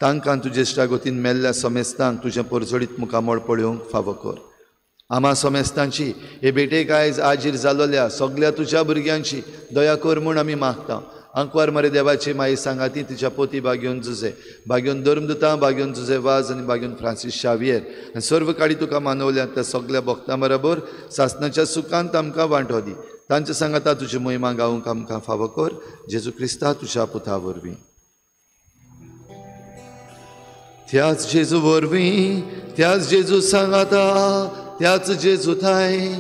तांकां तुजे इश्टागतीन मेल्ल्या समेस्तांक तुजें परजळीत मुखामळ पळोवंक फावो कर. आमा समेस्तांची हे भेटेक आयज आजीर जालोल्या सगळ्या तुज्या भुरग्यांची दया कर म्हूण आमी मागता. आंकवार मरे देवाची माई सांगाती तिच्या पोती बागयोन जुजे, बागयोन धर्मदुता, बागयोन जुजे वाज आनी बागयोन फ्रांसीस शावियर आनी सर्व काळी तुका मानवल्या त्या सगळ्या भक्तां बरोबर सासणाच्या सुखांत आमकां वांटो दी. तांच्या सांगाता तुजी महिमा गावंक आमकां फावो कर, जेजू क्रिस्ता तुज्या पुता वरवीं. त्याच जेजू वरवीं, त्याच जेजू सांगाता, त्याच जेजू थाय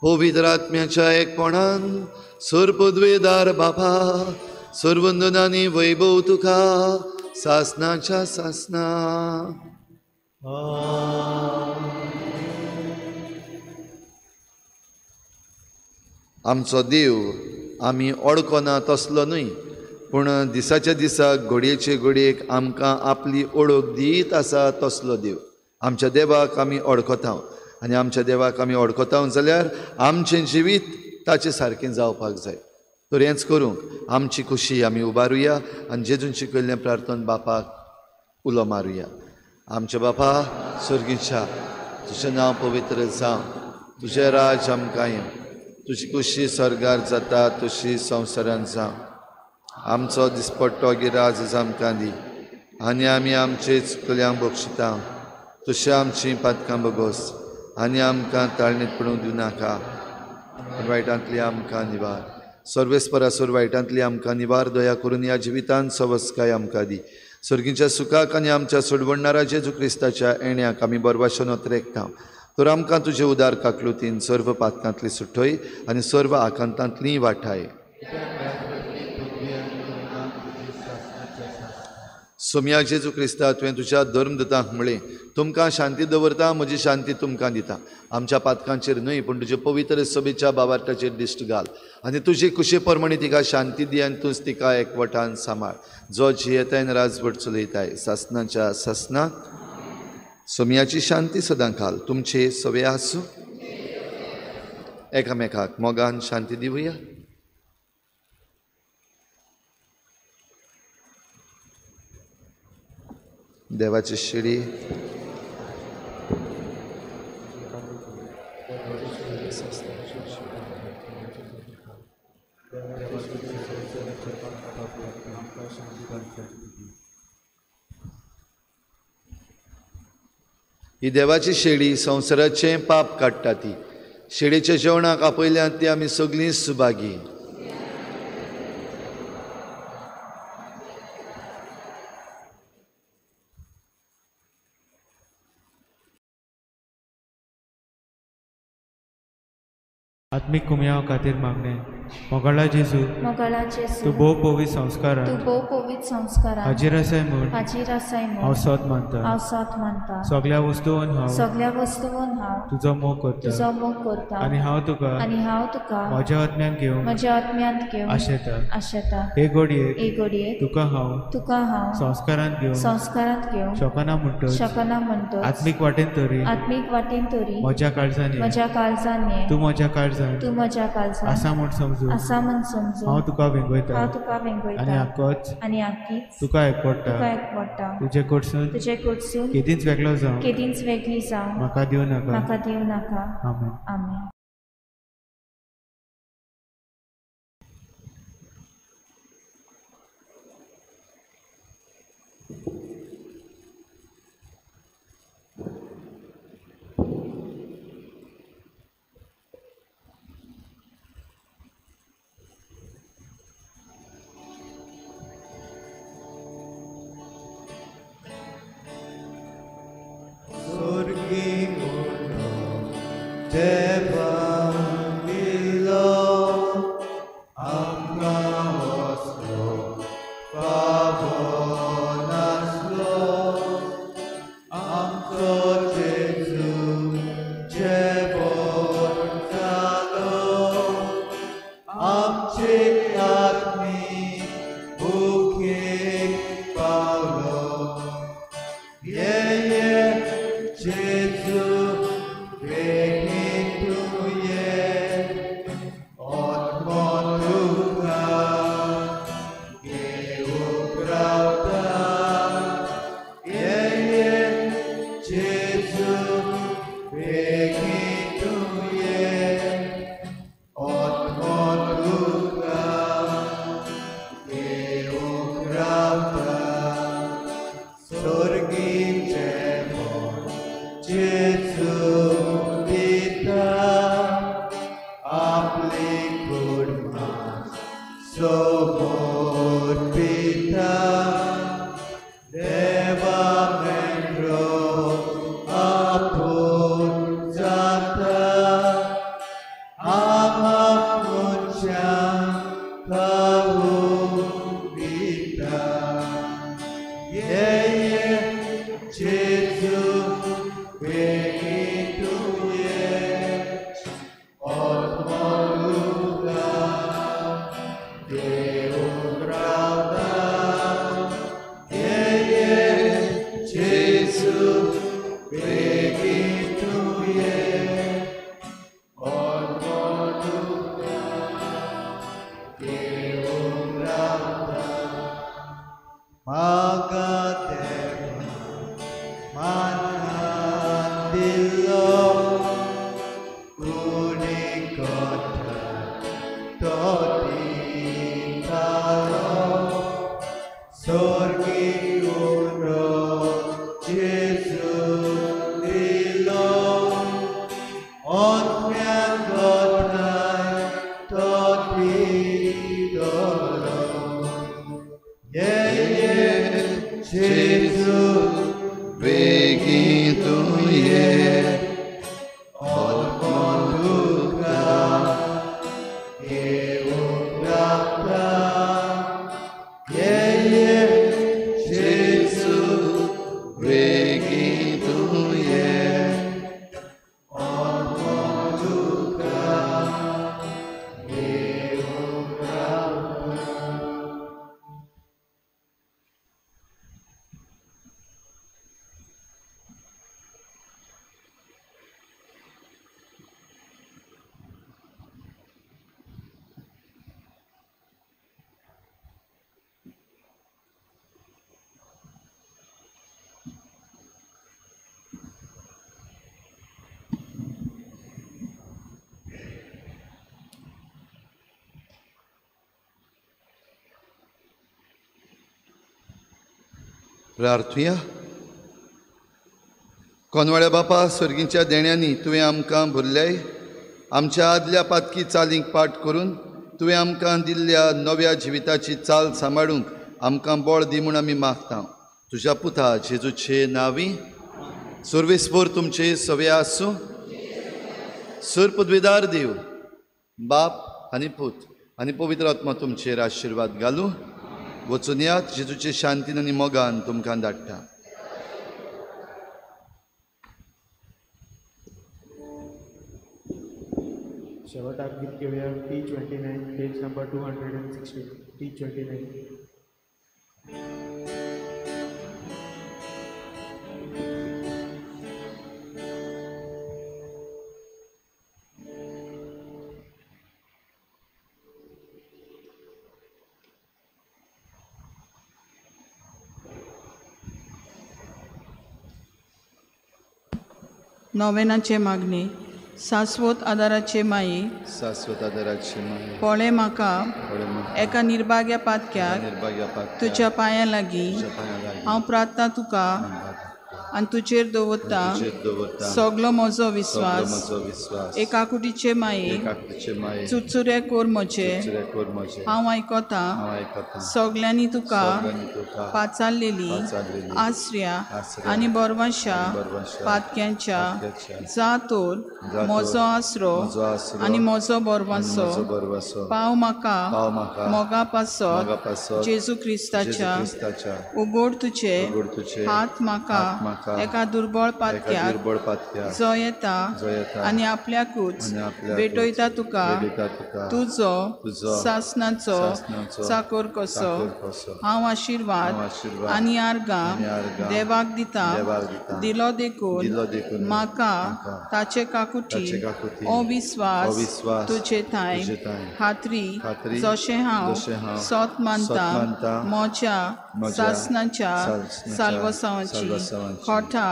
पवित्र आत्म्याच्या एकपणान सर्वपदवेदार बापा, सर्वंदनानी वैभव तुका सासनाच्या सासना. आमचो देव आमी ओळखना तसलो न्हय, पूण दिसाच्या दिसाक घडयेचे घडयेक आमकां आपली ओळख दीत आसा तसलो देव. आमच्या देवाक आमी ओळखता आनी आमच्या देवाक आमी ओळखता जाल्यार आमचें जिवीत ताचे सारकें जावपाक जाय. तर हेंच करूंक आमची खुशी आमी उबारुया आनी जेजून शिकयल्लें प्रार्थन बापाक उलो मारुया. आमच्या बापा स्वर्गीच्या, तुजें नांव पवित्र जावं, तुजें राज आमकां येवं, तुजी खुशी स्वर्गार जाता तशी संवसारांत जावं. आमचो दिसपट्टो गिराज आमकां दी आनी आमी आमचे चुकल्यांक बक्षिता तशें आमचीं पातकां बगोस आनी आमकां ताळणीत पडूंक दिवं नाका, वायटांतली आमकां निवार. सर्वेस्परासर वायटांतली आमकां निवार. दया करून ह्या जिवितांत सवस्काय आमकां दी. सर्गीच्या सुखाक आनी आमच्या सोडवणणारा जेजू क्रिस्ताच्या येण्याक आमी बरवाशन ओतरेकता. तर आमकां तुजे उदार काकलुतीन सर्व पातकांतली सुटय आनी सर्व आकांतांतली वाठाय. सोम्या जेजू क्रिस्ता, तुवें तुज्या धर्मदूतांक म्हळें, तुमकां शांती दवरता, म्हजी शांती तुमकां दिता. आमच्या पातकांचेर न्हय पूण तुजे पवित्र सभेच्या बाबार्थाचेर दिश्ट घाल आनी तुजी कुशे प्रमाणे तिका शांती दी आनी तूंच तिका एकवटान सांबाळ, जो जियेताय आनी राजवट चलयताय सासनाच्या सासनाक. सोम्याची शांती सदां घाल तुमचे सवे आसूं. एकामेकाक मोगान शांती दिवया. देवाची शिडी ही देवाची शेळी संवसाराचें पाप काडटा ती शेळीच्या जेवणाक आपयल्यात ती आमी सगळीं सुभागी. आत्मीक कुमयाव खातीर मागणें. मोगाळा जेजू, तूं भोव पवित्र संस्कारान हाजीर आसाय म्हूण हांव सत मानता. सगळ्या वस्तून हांव तुजो मोग करता आनी हांव तुका म्हज्या आत्म्यांत घेवन आशेता. हे घडयेक तुका हांव संस्कारांत घेवन शकना म्हणटच आत्मीक वाटेन तरी म्हज्या काळजान ये, तूं म्हज्या काळजान आसा म्हूण समजून हांव तुका वेंगयता आनी आकीच तुका एकवटा. तुजे कडसून केदींच वेगळो जावं म्हाका दिवं नाका. आमेन. आमेन. On प्रार्थुया. कोनवाळ्या बापा, सर्गीच्या देण्यांनी तुवें आमकां भरल्याय. आमच्या आदल्या पातकी चालींक पाठ करून तुवें आमकां दिल्ल्या नव्या जिविताची चाल सांबाळूंक आमकां बळ दी म्हूण आमी मागता. तुज्या पुता जेजूचे नांवी. सर्वेस्पोर तुमचे सवे आसूं. सर पदवेदार देव बाप आनी पूत आनी पवित्र आत्मा तुमचेर आशिर्वाद घालूं. वचून यात, जेजूचे शांतीन आनी मोगान तुमकां धाडटा. शेवटाक गीत घेवया T29 page number 216. T29. नोवेनाचे मागणे. शाश्वत आदाराचे माये, शाश्वत आदाराचे माये, पळे म्हाका एका निर्भाग्या पातक्याक तुज्या पांयां लागीं हांव प्रार्थना तुका आनी तुजेर दवरता सगलो म्हजो विस्वास. एकाकुटीचे माये, चुरचुरे कोर म्हजे, हांव आयकता सगल्यांनी तुका पाचारलेली आसऱ्या आनी बरवाशा पातक्यांच्या जा तर म्हजो आसरो आनी म्हजो बरवासो पाव म्हाका मोगा पासत जेजू क्रिस्ताच्या. उगड तुजे हात म्हाका एका दुर्बळ पातक्याक जो येता आनी आपल्याकूच भेटयता तुका तुजो सासनाचो चाकोर कसो. हांव आशिर्वाद आनी आर्गां देवाक दिता दिलो देखून म्हाका ताचे काकुटी ओ विस्वास तुजे थांय खात्री जशें हांव सोत मानता म्हज्या सासनाच्या साल्वसांवाची खोटा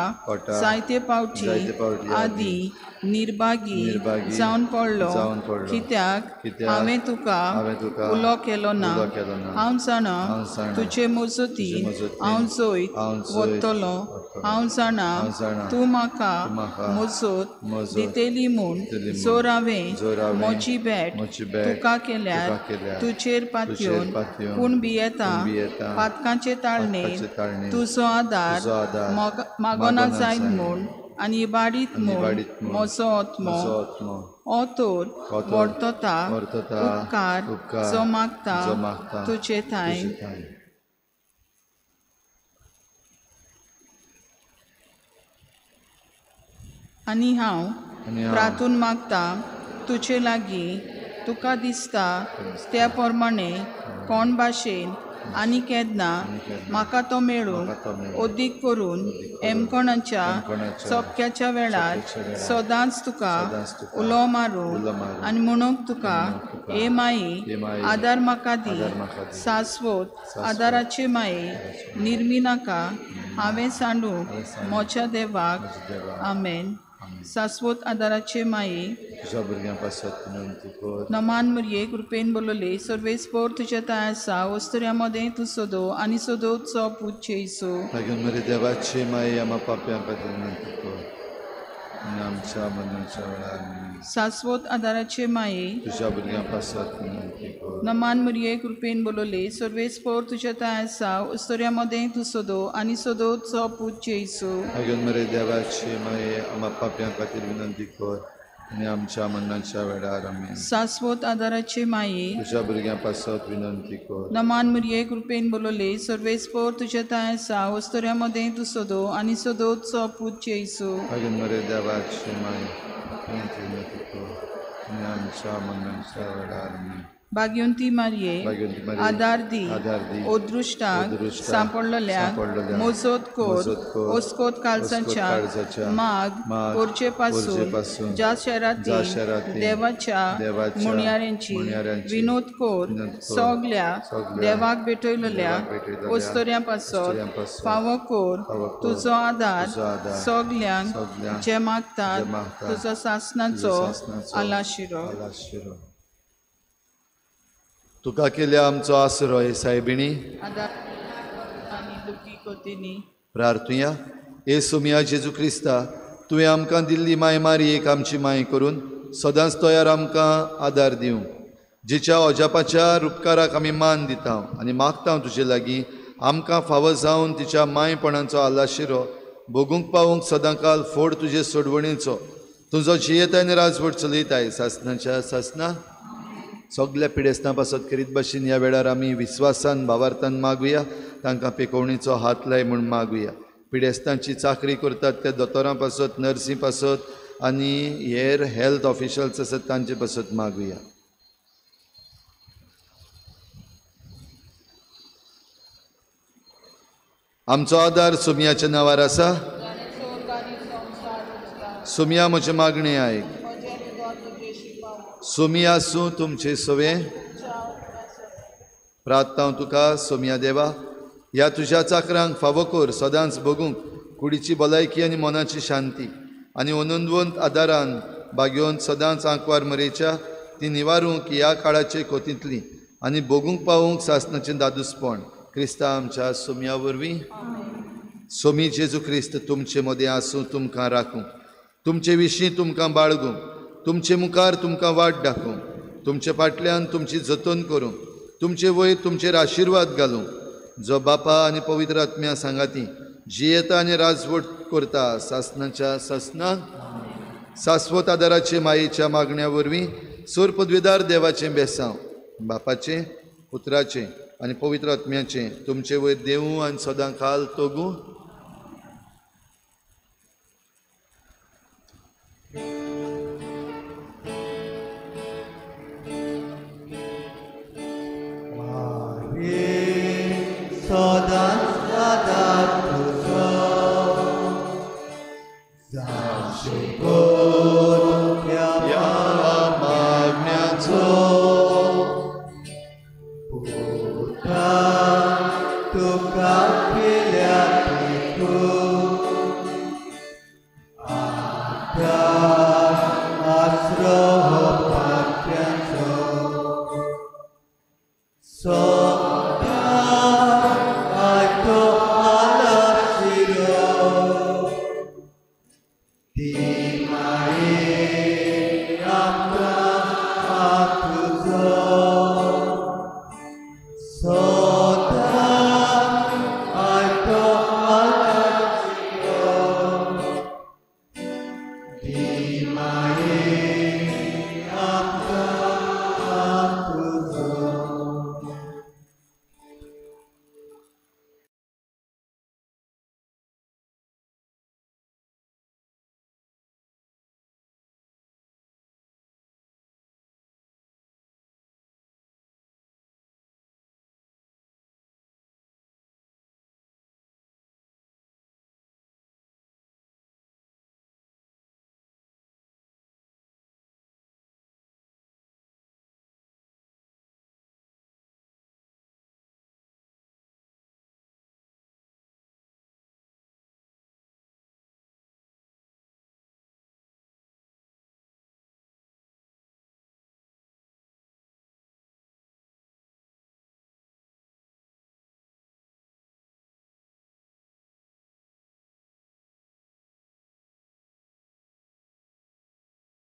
जायते पावटी आदी निर्भागी जावन पडलो कित्याक हांवें तुका उलो केलो ना. हांव जाणा तुजे मजती हांव जैत वतलो. हांव जाणा तूं म्हाका मजत दितली म्हूण जर हांवें म्हजी भेट तुका केल्यार तुजेर पातयेवन पूण भियेता पातकांचे ताळणेर तुजो आदार मागना जायत म्हूण आनी इबाडीत म्हूण म्हजो आत्मो ओ तर वर्तता उपकार जो मागता तुजे थांय. आनी हांव प्रार्थून मागता तुजे लागीं तुका दिसता त्या प्रमाणे कोण भाशेन आनी केन्ना म्हाका तो मेळूंक अदीक करून एमकोणाच्या चपक्याच्या वेळार सदांच तुका उलो मारूंक आनी म्हणूंक तुका हे माये आदार म्हाका दी. शाश्वत आदाराचे माये निर्मी नाका हांवें सांडूंक म्हज्या देवाक. आमेन. शाश्वत आदाराचे माये नमान मुरये कृपेन बोलले सर्वेस्पोर तुज्या ताय आसा वस्तुऱ्या मदें तूं सोदो आनी सोदोचो पूत जेजू. देवाची माये आमकां पाप्यां खातीर विनंती कर आनी आमच्या मरणाच्या वेळार. शाश्वत आदाराचे माये तुज्या भुरग्यां पासत विनंती कर. नमान मुरये कृपेन बोलले सर्वेस्पोर तुज्या ताय आसा वस्तुऱ्या मदें तूं सोदो आनी सोदोचो पूत जेजू. देवाची माये आमकां पाप्यां खातीर विनंती कर आनी आमच्या मरणाच्या वेळार. आमेन. शाश्वत आदाराचे माये तुज्या भुरग्यां पासत विनंती कर. नमान मुरये कृपेन बोलले सर्वेस्पोर तुज्या ताय आसा वस्तुऱ्या मदें तूं सोदो आनी सोदोचो पूत जेजू. देवाची माये विनंती कर आनी आमच्या मरणाच्या वेळार. आमेन. भाग्यवंती मारये आदार दी अदृश्टाक सांपडलेल्याक मजत कर ओस्कोत काळजाच्या माग करचे पासून ज्या शहरांत देवाच्या मुणयाऱ्यांची विनोद कर सगल्या देवाक भेटयलेल्या ओस्तोऱ्यां पासत फावो कर तुजो आदार सगल्यांक जे मागतात तुजो सासनाचो आलाशिरो. तुका केल्या आमचो आसरो हे सायबिणी. दुखी कोतिनी. प्रार्थुया. हे सोमया जेजू क्रिस्ता, तुवें आमकां दिल्ली माय मारयेक आमची माय करून सदांच तयार आमकां आदार दिवंक, जिच्या अजापाच्या रुपकाराक आमी मान दिता आनी मागता तुजे लागीं आमकां फावो जावन तिच्या मायपणाचो आलाशिरो भोगूंक पावूंक सदांकाल फोड तुजे सोडवणेचो. तुजो जियेताय आनी राजवट चलयताय सासनाच्या सासना. सगल्या पिडेस्तां पासत करीत भाशेन ह्या वेळार आमी विस्वासान भावार्थान मागुया, तांकां पेकोवणेचो हात लाय म्हूण मागुया. पिडेस्तांची चाकरी करतात त्या दोतोरां पासत, नर्सी पासत आनी हेर हेल्थ ऑफिशल्स आसात तांचे पासत मागुया. आमचो आदार सोमयाच्या नांवार आसा. सोमया म्हजें मागणें आयक. सोमी आसूं तुमचे सवें. प्रार्थना तुका सोमया देवा, ह्या तुज्या चाकरांक फावो कर सदांच भोगूंक कुडीची भलायकी आनी मनाची शांती आनी अनंदवंत आदारान बागेवन सदांच आंकवार मरेच्या ती निवारूंक ह्या काळाचे कोतींतली आनी भोगूंक पावूंक सासनाचें दादूसपण क्रिस्ता आमच्या सोमया वरवीं. सोमी जेजू क्रिस्त तुमचे मदें आसूं, तुमकां राखूं, तुमचे विशीं तुमकां बाळगूं, तुमचे मुखार तुमकां वाट दाखोवं, तुमचे फाटल्यान तुमची जतन करूं, तुमचे वयर तुमचेर आशिर्वाद घालूं, जो बापा आनी पवित्र आत्म्या सांगाती जियेता आनी राजवट करता सासनाच्या सासना. सास्वत आदाराचे मायेच्या मागण्या वरवीं सोर पदवेदार देवाचें बेसांव बापाचें, पुत्राचें आनी पवित्र आत्म्याचें तुमचे वयर देवूं आनी सदां काल तोगूं. सदांच आदार तुजो जावचें कर ह्या मागण्याचो. पुता तुका केल्या देखून आदार आसरो हो पाख्यांचो.